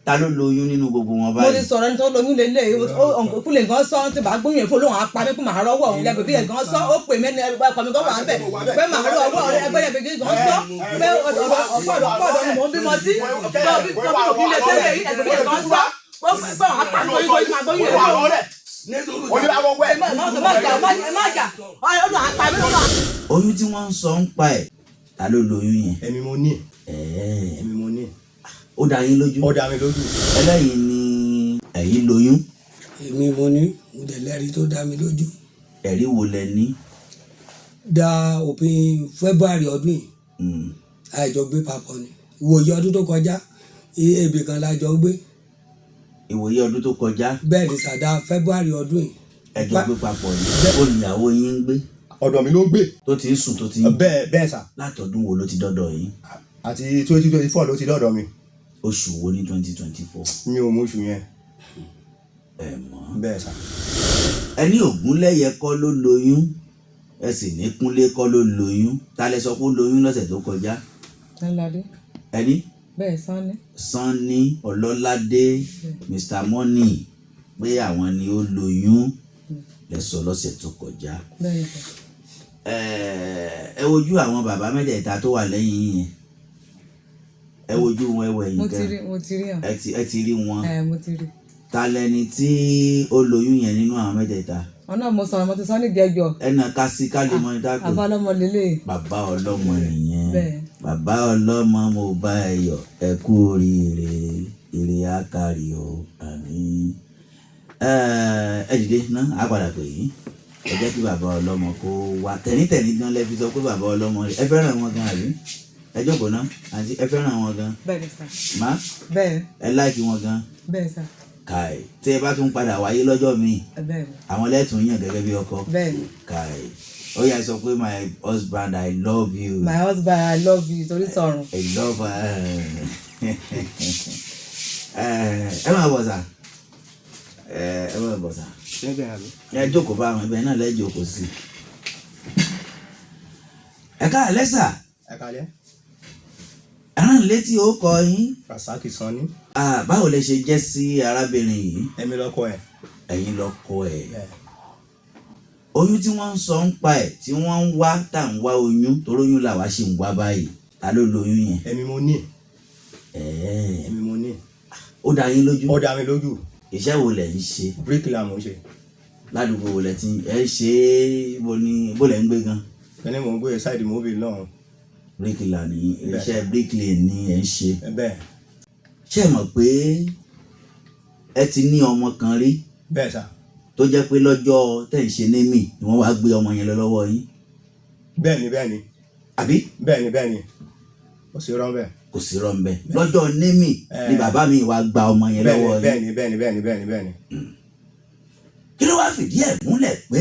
Ta ló lóyún nínú gbogbo wọn Mo ti báyìí? sọ̀rọ̀, ẹni tó lóyún lélẹ̀ kúlẹ̀ nǹkan sọ ti bá gbóyún fún olóhùn apá mi pé màá rọ́wọ́ òun lẹ́gbẹ̀ẹ́ bí ẹ̀gán sọ. Ó pè mí ní ọkọ̀ mi gan wà ń bẹ̀ pé màá rọ́ ọwọ́ rẹ ẹgbẹ́ yẹn bí gan sọ pé ọ̀dọ̀ ọ̀dọ̀ ni mò ń bímọ sí pé òbí òbí lè tẹ́lẹ̀ yìí ẹgbẹ́ bí ẹ̀gán sọ pé òun apá mi gbóyún máa gbóyún rẹ̀. Má jà, má jà, ọdún apá mi lọ́wọ́. Oyún tí wọ́n ń sọ ń pa ẹ̀, ta ló lóyún yẹn? Èmi mo ní. Ẹ̀ẹ́. Èmi mo ní. Ó dá yín lójú? Ó dá mi lójú. Ẹlẹ́yìn ni ẹ̀yin lóyún? Èmi mo ní, mo dẹ̀ lẹ́rìí tó dá mi lójú. Ẹ̀rí wo lẹ ní? Da òpin February ọdún yìí, àìjọ gbé papọ̀ ni. Ìwòye ọdún tó kọjá, ibì kan la jọ gbé. Ìwòye ọdún tó kọjá? Bẹ́ẹ̀ ni sàdá, February ọdún yìí. Ẹjọ́ gbé papọ̀ ni. Ó níyàwó yín ń gbé? Ọ̀dọ̀ mi ló ń gbé. Tó ti ń sùn, tó ti ń Bẹ́ẹ̀ bẹ́ẹ̀ sà. Látọdún wo ló ti dọ́dọ̀ yín? Àti 2024 ló ti dọ́dọ̀ mi. Oṣù wo ní 2024? Mi ò mú oṣù yẹn. Ẹ mọ̀? Bẹ́ẹ̀ sà. Ẹ ní Ògúnlẹ́yẹ kọ́ ló lóyún, ẹ sì ní Kúnlé kọ́ ló lóyún. Ta lẹ sọ pé ó lóyún lọ́sẹ̀ tó kọjá? Lọ́ládé. Ẹni? Bẹ́ẹ̀, Sanni. Sanni Ọlọ́ládé, Mr Money, pé àwọn ni ó lóyún lẹ sọ lọ́sẹ̀ tó kọjá. Bẹ́ẹ̀ sà. Ẹ wojú àwọn bàbá mẹ́tẹ̀ẹ̀ta tó wà lẹ́yìn yín yẹn, ẹ wojú wọn, ẹ wẹ̀yìn Mo ti gan. rí, mo ti rí hàn. Ẹ ti rí wọn? Ẹ, mo ti rí. Ta lẹni tí ó lóyún yẹn nínú àwọn mẹ́tẹ̀ẹ̀ta? Ọ̀nà mo sọ̀rọ̀, mo ti sọ ní ìjẹ́jọ́. Ẹ nà ká sí ká lè mọ ní tá pé. Bàbá ọlọ́mọ lélẹ̀. Bàbá ọlọ́mọ nìyẹn? Bẹ́ẹ̀. Bàbá ọlọ́mọ, mo bá ẹ yọ̀, ẹ kú oríire, ire á kárí o, àmín. Ẹ dìde ná, á padà pè yín. Ẹ jẹ́ kí bàbá ọlọ́mọ kó wá. Tẹ̀nítẹ̀ní gan lẹ fi sọ pé bàbá ọlọ́mọ rẹ̀. Ẹ fẹ́ràn wọn gan àbí? Ẹ jókòó ná, àǹtí. Ẹ fẹ́ràn wọn gan? Bẹ́ẹ̀ ni sà. Má? Bẹ́ẹ̀. Ẹ like wọn gan? Bẹ́ẹ̀ sà. Káì, tí ẹ bá tún padà wáyé lọ́jọ́ míì, Bẹ́ẹ̀ ni. àwọn lẹ́tùn yàn gẹ́gẹ́ bí ọkọ? Bẹ́ẹ̀ ni. Káì, ó yá, sọ pé, "My husband, I love you." My husband, I love you, torí sọ̀rùn. I love ẹ. Ẹ máa bọ̀ sà, ẹ máa bọ̀ sà. Ṣẹ́gbẹ̀ẹ́ àbí? Ẹ jókòó bá àwọn ibẹ̀ náà lẹ́ jókòó sí. Ẹ káàlẹ́ sà. Ẹ kálẹ́. Ẹ rán létí ó kọ yín. Rasaki Sanni. Ah, báwo lẹ ṣe jẹ́ sí arábìnrin yìí? Èmi lọ́kọ ẹ̀. Ẹ̀yin lọ́kọ ẹ̀? Bẹ́ẹ̀. Oyún tí wọ́n ń sọ ń pa ẹ̀, tí wọ́n ń wá, tá à ń wá oyún, torí oyún làwa ṣì ń wá báyìí, ta ló lóyún yẹn? Èmi mo ní. Ẹ̀ẹ́. Èmi mo ní. Ó dá yín lójú? Ó dá mi lójú. Iṣẹ́ wo lẹ̀ ń ṣe? Bíríkìlà mo ń ṣe. Ládùúgbò wo lẹ ti ẹ ṣe é? Bo ni bó lẹ ń gbé gan? Ẹni mò ń gbé side mobile náà. Bíríkìlà ní? Bẹ́ẹ̀. Iṣẹ́ bíríkìlì ni ẹ ń ṣe? Bẹ́ẹ̀. Ṣé ẹ mọ̀ pé ẹ ti ní ọmọ kan rí? Bẹ́ẹ̀ sà. Tó jẹ́ pé lọ́jọ́ tẹ̀ ń ṣe némì ni wọ́n wá gbé ọmọ yẹn lọ lọ́wọ́ yín? Bẹ́ẹ̀ ni, bẹ́ẹ̀ ni. Àbí? Bẹ́ẹ̀ ni, bẹ́ẹ̀ ni, kò sí rán bẹ́ẹ̀. Kò sí rọ́ ńbẹ. Lọ́jọ́ némì ni bàbá mi wá gba ọmọ yẹn Bẹ́ẹ̀ ni. lọ́wọ́ yín. Bẹ́ẹ̀ ni, bẹ́ẹ̀ ni, bẹ́ẹ̀ ni, bẹ́ẹ̀ ni, bẹ́ẹ̀ ni. Kí ló wá fìdí ẹ̀ múlẹ̀ pé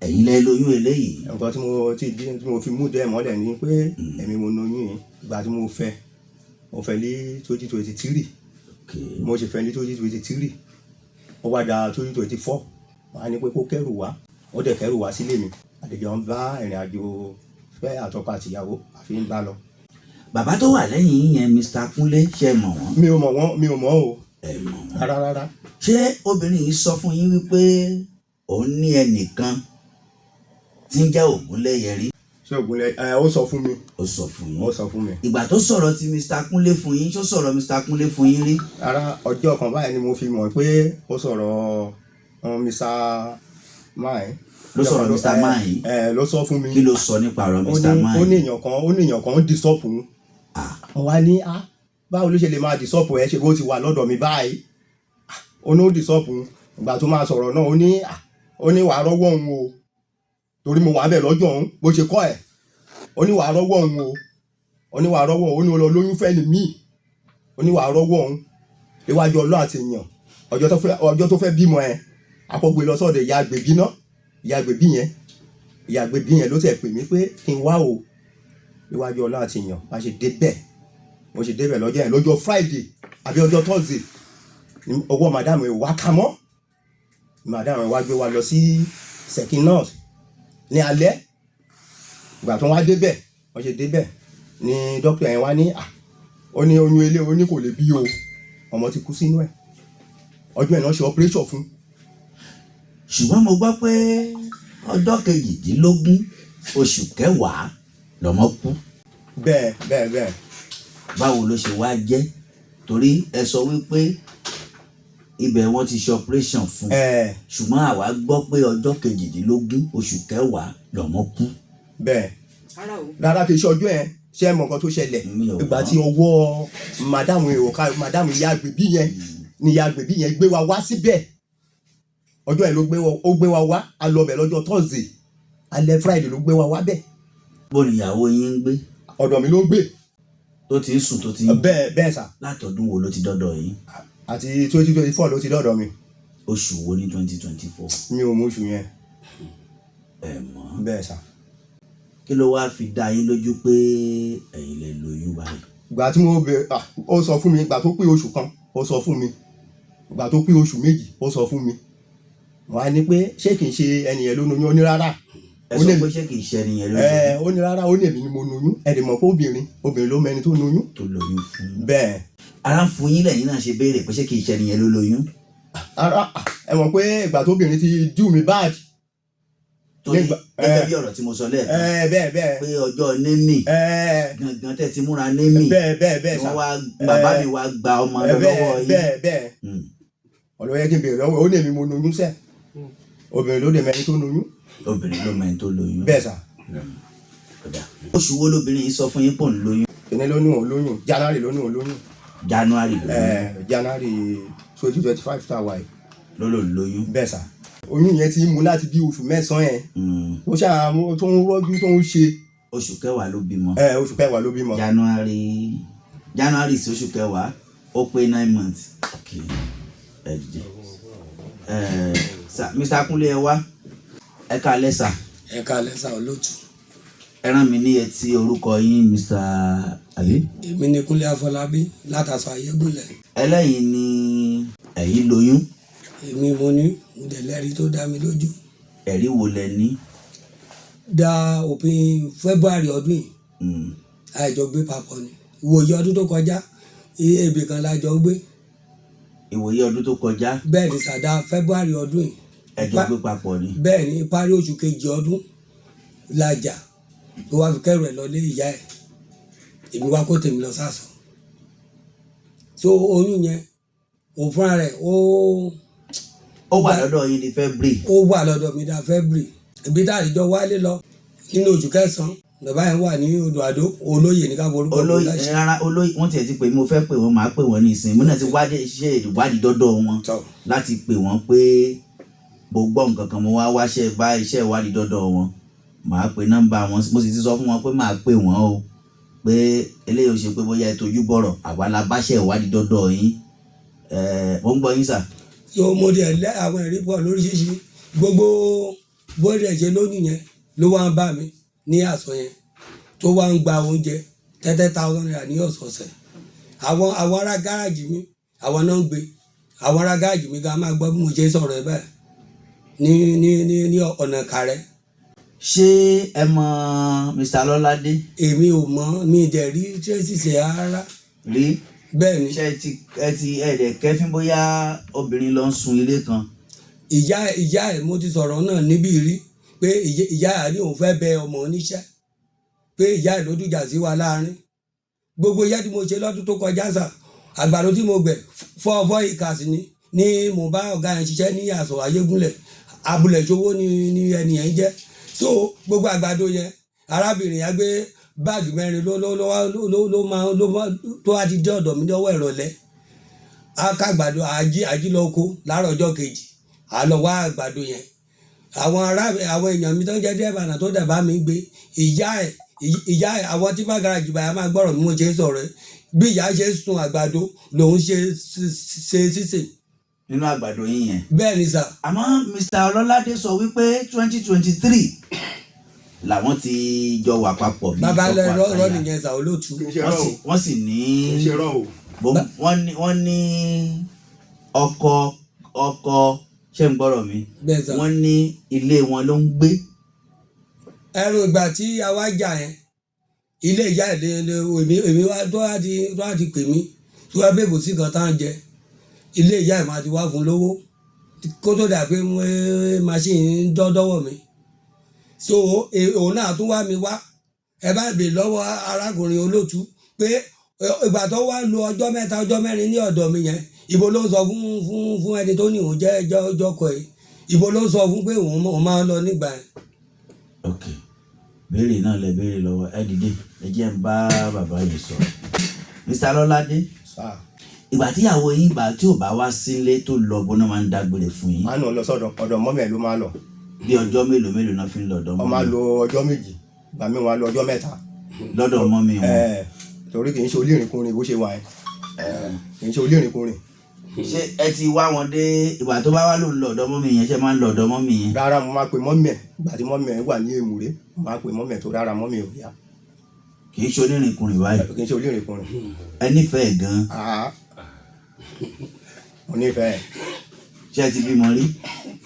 ẹ̀yin lẹ lóyún eléyìí? Nǹkan tí mo ti di tí mo fi mú dẹ́ mọ́lẹ̀ ni pé èmi mo lóyún yìí. Ìgbà tí mo fẹ́, mo fẹ́ ní 2023. Mo ṣe fẹ́ ní 2023, ó wá da 2024, wọ́n á ní pé kó kẹ́rù wá. Ó dẹ̀ kẹ́rù wá sílé mi. Àdèjọ́ ń bá ìrìn àjò fẹ́ àtọkọ àtìyàwó àfi ń bá lọ. Bàbá tó wà lẹ́yìn yín yẹn, Mr. Kúnlé, ṣe mọ̀ wọ́n? Mi ò mọ̀ wọ́n, mi ò mọ̀ o. Ẹ mọ̀ wọ́n? Rárá, rárá. Ṣé obìnrin yìí sọ fún yín wípé òun ní ẹnìkan tí ń jẹ́ Ògúnlẹ́yẹ rí? Ṣé Ògúnlẹ̀ ẹ? Ó sọ fún mi. Ó sọ fún yín? Ó sọ fún mi. Ìgbà tó sọ̀rọ̀ ti Mr. Kúnlé fún yín, ṣó sọ̀rọ̀ Mr. Kúnlé fún yín rí? Rárá, ọjọ́ kan báyìí ni mo fi mọ̀ pé ó sọ̀rọ̀ Mr. Mai. Ló sọ̀rọ̀ Mr. Mai? Ẹ, ló sọ fún mi. Kí ló sọ nípa ọ̀rọ̀ Ó Mr. ní Mai? ó ní èèyàn kan ń disturb òun. Ah. Mo wá ní, "Á, báwo ló ṣe lè máa disturb ẹ? Ṣe bó ti wà lọ́dọ̀ mi báyìí?" Ah, ó ní ó disturb òun. Ìgbà tó máa sọ̀rọ̀ náà, ó ní, "Ah," ó ní, "Wàá rọ́wọ́ òun o, torí mo wà bẹ̀ lọ́jọ́ òun." Bó ṣe kọ́ ẹ̀, ó ní wàá rọ́wọ́ òun o, ó ní wàá rọ́wọ́ òun, ó ní ó lọ lóyún fẹ́ ni míì, ó ní wàá rọ́wọ́ òun níwájú Ọlọ́run àti èèyàn. Ọjọ́ tó fẹ́ bímọ ẹ, akọ́gbé lọ sọ́dọ̀ ìyá àgbèbí náà. Ìyá àgbèbí yẹn ló tẹ̀ pè mí pé kí n wá o. Níwájú Ọlọ́run àti èèyàn, bá ṣe débẹ̀, mo ṣe débẹ̀ lọ́jọ́ yẹn, lọ́jọ́ Friday àbí ọjọ́ Thursday ní, ọwọ́ madam ẹ̀ wá ká mọ́. Madam ẹ̀ wá gbé wa lọ sí Sekinat ní alẹ́. Ìgbà tó wá débẹ̀, wọ́n ṣe débẹ̀ ní dókítà yẹn wá ní, à, ó ní oyún ilé, ó ní kò lè bí o. Ọmọ ti kú sínú ẹ̀. Ọjọ́ ẹ̀ náà ṣe operation fún. Ṣùgbọ́n mo gbọ́ pé ọjọ́ 18 oṣù kẹwàá lọ́mọ kú. Bẹ́ẹ̀ bẹ́ẹ̀ bẹ́ẹ̀. Báwo ló ṣe wá jẹ́? Torí ẹ sọ wípé ibẹ̀ wọ́n ti ṣe operation fún, ṣùgbọ́n àwa gbọ́ pé ọjọ́ 18 oṣù kẹwàá lọ́mọ kú. Bẹ́ẹ̀. Rárá o. Rárá, kì í ṣe ọjọ́ ẹ̀. Ṣé ẹ mọ nǹkan tó ṣẹlẹ̀? Mi ò Ìgbà mọ̀. tí ọwọ́ màdámù èrò màdámù ìyá àgbèbí yẹn ni ìyá àgbèbí yẹn gbé wa wá síbẹ̀. Ọjọ́ yẹn ló gbé wa, ó gbé wa wá. A lọ bẹ̀ lọ́jọ́ Thursday, alẹ́ Friday ló gbé wa wá bẹ̀. Bó ni ìyàwó yín ń gbé? Ọ̀dọ̀ mi ló ń gbé. Tó ti ń sùn, tó ti ń Bẹ́ẹ̀ bẹ́ẹ̀ sà. Látọdún wo ló ti dọ́dọ̀ yín? Àti 2024 ló ti dọ́dọ̀ mi. Oṣù wo ní 2024? Mi ò mú oṣù yẹn. Ẹ mọ̀? Bẹ́ẹ̀ sà. Kí ló wáá fi dá yín lójú pé ẹ̀yin lẹ lóyún báyìí? Ìgbà tí mo bẹ, ah, ó sọ fún mi. Ìgbà tó pé oṣù 1, ó sọ fún mi. Ìgbà tó pé oṣù 2, ó sọ fún mi. Wọ́n á ní pé ṣé kìí ṣe ẹnìyẹn ló lóyún? Ó ní rárá. Ẹ Ó sọ ní pé ṣé kìí ṣe ẹni yẹn lóyún? Ẹ ó ní rárá, ó ní èmi ni mo lóyún. Ẹ dẹ̀ mọ̀ pé obìnrin, obìnrin ló mẹni tó lóyún. Tó lóyún fún. Bẹ́ẹ̀. Ara ń fún yín lẹ́yìn náà ṣe béèrè pé ṣé kìí ṣe ẹni yẹn ló lóyún? Ara ẹ mọ̀ pé ìgbà tó obìnrin ti do mi bad. Torí gẹ́gẹ́ bí ọ̀rọ̀ tí mo sọ lẹ́ẹ̀kan Ẹ bẹ́ẹ̀ bẹ́ẹ̀. pé ọjọ́ némì Ẹ gangan tẹ́ ti múra némì bẹ́ẹ̀ bẹ́ẹ̀ bẹ́ẹ̀ ni sà. wọ́n wá bàbá mi wá gba ọmọ Ẹ lọ lọ́wọ́ bẹ́ẹ̀ yín. bẹ́ẹ̀ bẹ́ẹ̀. Ọ̀rọ̀ yẹ kí n béèrè lọ́wọ́, ó ní èmi mo lóyún sẹ́. Obìnrin ló dẹ̀ mẹni tó lóyún. Obìnrin ló mẹ́ni tó lóyún. Bẹ́ẹ̀ sà. Kódà oṣù wo lóbìnrin yìí sọ fún yín pò ń lóyún? Kìnní ló ní òun lóyún? January ló ní òun lóyún. January lóyún? Ẹ January 2025 tá a wà yìí. Ló lò lóyún. Bẹ́ẹ̀ sà, oyún yẹn ti ń mú láti bí oṣù 9 yẹn. Ó ṣáà tó ń rọ́jú tó ń ṣe. Oṣù kẹwàá ló bímọ? Ẹ oṣù kẹwàá ló bímọ. January sí oṣù kẹwàá, ó pé 9 months. Ok, ẹ dìde. Ẹ Mr. Kunle, ẹ wá, ẹ káalẹ́ sà. Ẹ káalẹ́ sà, olóòtú. Ẹ rán mi ní etí orúkọ yín, Mr. àbí? Èmi ni Kúnlé Afọlábí látàṣọ Ayégúnlẹ̀. Ẹlẹ́yin ni ẹ̀yin lóyún? Èmi mo ní, mo dẹ̀ lẹ́rìí tó dá mi lójú. Ẹ̀rí wo lẹ ní? Da òpin February ọdún yìí, àìjọ gbé papọ̀ ni. Ìwòye ọdún tó kọjá, ibì kan la jọ gbé. Ìwòye ọdún tó kọjá? Bẹ́ẹ̀ ni sàdá, February ọdún yìí. Ẹ jọ gbé papọ̀ ni? Bẹ́ẹ̀ ni, parí oṣù kejì ọdún la jà, tó wá fi kẹ́rù ẹ̀ lọ lé ìyá ẹ̀, èmi wá kó tèmi lọ sásọ. So oyún yẹn, òun fúnra rẹ̀ ó Ó wà lọ́dọ̀ yín ní February? Ó wà lọ́dọ̀ mi dá February, ibi tá àtijọ́ wálé lọ nínú oṣù kẹsàn-án. Bàbá yẹn wà ní odò àdó, olóyè ní ká forúkọ bò Olóyè láṣẹ. Rárá, olóyè wọ́n tiẹ̀ ti pè mí. Mo fẹ́ pè wọ́n, màá pè wọ́n ní ìsìn. Mo náà ti wádìí, ṣe ìwádìí dọ́dọ̀ wọn láti pè wọ́n pé mo gbọ́ nǹkan kan, mo wá wáṣẹ́ bá iṣẹ́ ìwádìí dọ́dọ̀ wọn. Màá pe nọ́mbà wọn. Mo sì ti sọ fún wọn pé màá pè wọ́n o, pé eléyìí ò ṣe pé bóyá ẹ tójú bọ̀rọ̀, àwa la báṣẹ́ ìwádìí dọ́dọ̀ yín. Mo ń gbọ́ yín sà. So mo dẹ̀ lẹ́ àwọn ẹ̀rí pọ̀ lóríṣiríṣi. Gbogbo bó dẹ̀ ṣe lónìí yẹn ló wá ń bá mi ní àsọ yẹn, tó wá ń gba oúnjẹ ₦30,000 ní ọ̀sọ̀ọ̀sẹ̀. Àwọn ará gáràjì mi, àwọn náà ń gbé. Àwọn ará gáràjì mi gan máa gbọ́ bí mo ṣe ń sọ̀rọ̀ ẹ báyìí ní ọ̀nà Kàrẹ́. Ṣé ẹ mọ Mr. Lọ́ládé? Èmi ò mọ̀, mi dẹ̀ rí tracy ṣe rárá. Rí? Bẹ́ẹ̀ ni. Ṣé ẹ ti ẹ dẹ̀ kẹ́fín bóyá obìnrin lọ ń sun ilé kan? Ìyá ẹ̀, mo ti sọ̀rọ̀ náà níbí rí pé ìyá ẹ̀ ní òun fẹ́ bẹ ọmọ oníṣẹ́, pé ìyá ẹ̀ ló dìjà sí wa láàrin. Gbogbo iṣẹ́ tí mo ṣe lọ́dún tó kọjá sà, àgbàdo tí mo gbẹ̀ 4 acres ni mo bá ọ̀gá yẹn ṣiṣẹ́ ní àsọ̀ Ayégúnlẹ̀. Abúlé ṣòwò ni ẹni yẹn jẹ́. So gbogbo àgbàdo yẹn, arábìnrin yẹn gbé báàgì mẹ́rin ló ló ló ló ló máa ló máa tó wá ti dé ọ̀dọ̀ mi lọ́wọ́ ìrọ̀lẹ́, á ká àgbàdo, àjí lọ oko láàárọ̀ ọjọ́ kejì, à lọ wá àgbàdo yẹn. Àwọn ará, àwọn èèyàn mi tó ń jẹ́ dẹ́rẹ́bà náà tó dẹ̀ bá mi gbé ìyá ẹ̀, àwọn tí bá garaajì báyà máa gbọ́rọ̀ bí mo ṣe ń sọ̀rọ̀ ẹ̀. Bí ìyá ṣe ń sun àgbàdo lòun ṣe sísè. Nínú àgbàdo yín yẹn? Bẹ́ẹ̀ ni sà. Àmọ́ Mr. Ọlọ́ládé sọ wípé 2023 làwọn ti jọ wà papọ̀ bí Bàbá tọkọ lẹ rọ àtaya. nìyẹn sà, olóòtú. Kì í ṣe Wọ́n rọ́ sì o. Wọ́n sì ní Kì í ṣe rọ́ o. Wọ́n ní ọkọ, ṣé ń gbọ́rọ̀ mi? Bẹ́ẹ̀ sà. Wọ́n ní ilé wọn ló ń gbé. Ẹrù ìgbà tí a wá jà yẹn, ilé ìyá ẹ̀ lé èmi wá tó wá ti pè mí. Tó wá pé kò sí kan tá à ń jẹ, ilé ìyá ẹ̀ máa ti wá fún lówó kó tó dà pé machine ń dọ́dọ́wọ́ mi. So òun náà tún wá mi wá. Ẹ bá bèè lọ́wọ́ arákùnrin olóòtú pé ìgbà tó wá lo ọjọ́ 3 ọjọ́ 4 ní ọ̀dọ̀ mi yẹn, ìbò ló ń sọ fún ẹni tó ní òun jẹ́ ẹjọ́ kọ ẹ̀, ìbò ló ń sọ fún pé òun máa ń lọ nígbà yẹn. Ok, béèrè náà lẹ béèrè lọ́wọ́. Ẹ dìde, ẹ jẹ́ ń bá bàbá yìí sọ̀rọ̀. Mr. Lọ́ládé, Sáà. ìgbà tíyàwó yín, ìgbà tí ò bá wá sílé tó lọ, bóná máa ń dágbére fún yín? Máa nà lọ sọ́dọ̀ ọ̀dọ̀ mọ́mì ẹ̀ ló máa lọ. Bí ọjọ́ mélòó mélòó náà fi ń lọ ọ̀dọ̀ Ó máa mọ́mì? lo ọjọ́ 2, ìgbà míì wọ́n á lo ọjọ́ 3. Lọ́dọ̀ mummy wọn? Ẹ̀, torí kì í ṣe onírìnkùnrin bó ṣe wà ẹ́, kì í ṣe onírìnkùnrin. Ṣé ẹ ti wá wọn dé? Ìgbà tó bá wá lòun lọ ọ̀dọ̀ mummy yẹn, ṣé máa ń lọ ọ̀dọ̀ mummy yẹn? Rárá, mo máa pe mummy ẹ̀. Ìgbà tí mummy ẹ̀ wà ní Èmùrè, mo máa pe mummy ẹ̀, tó rárá, mummy ò yá. Kì í ṣe onírìnkùnrin báyìí? Kì í ṣe onírìnkùnrin. Ẹ nífẹ̀ẹ́ gan? Ah, mo nífẹ̀ẹ́. Ṣé ẹ ti bímọ rí?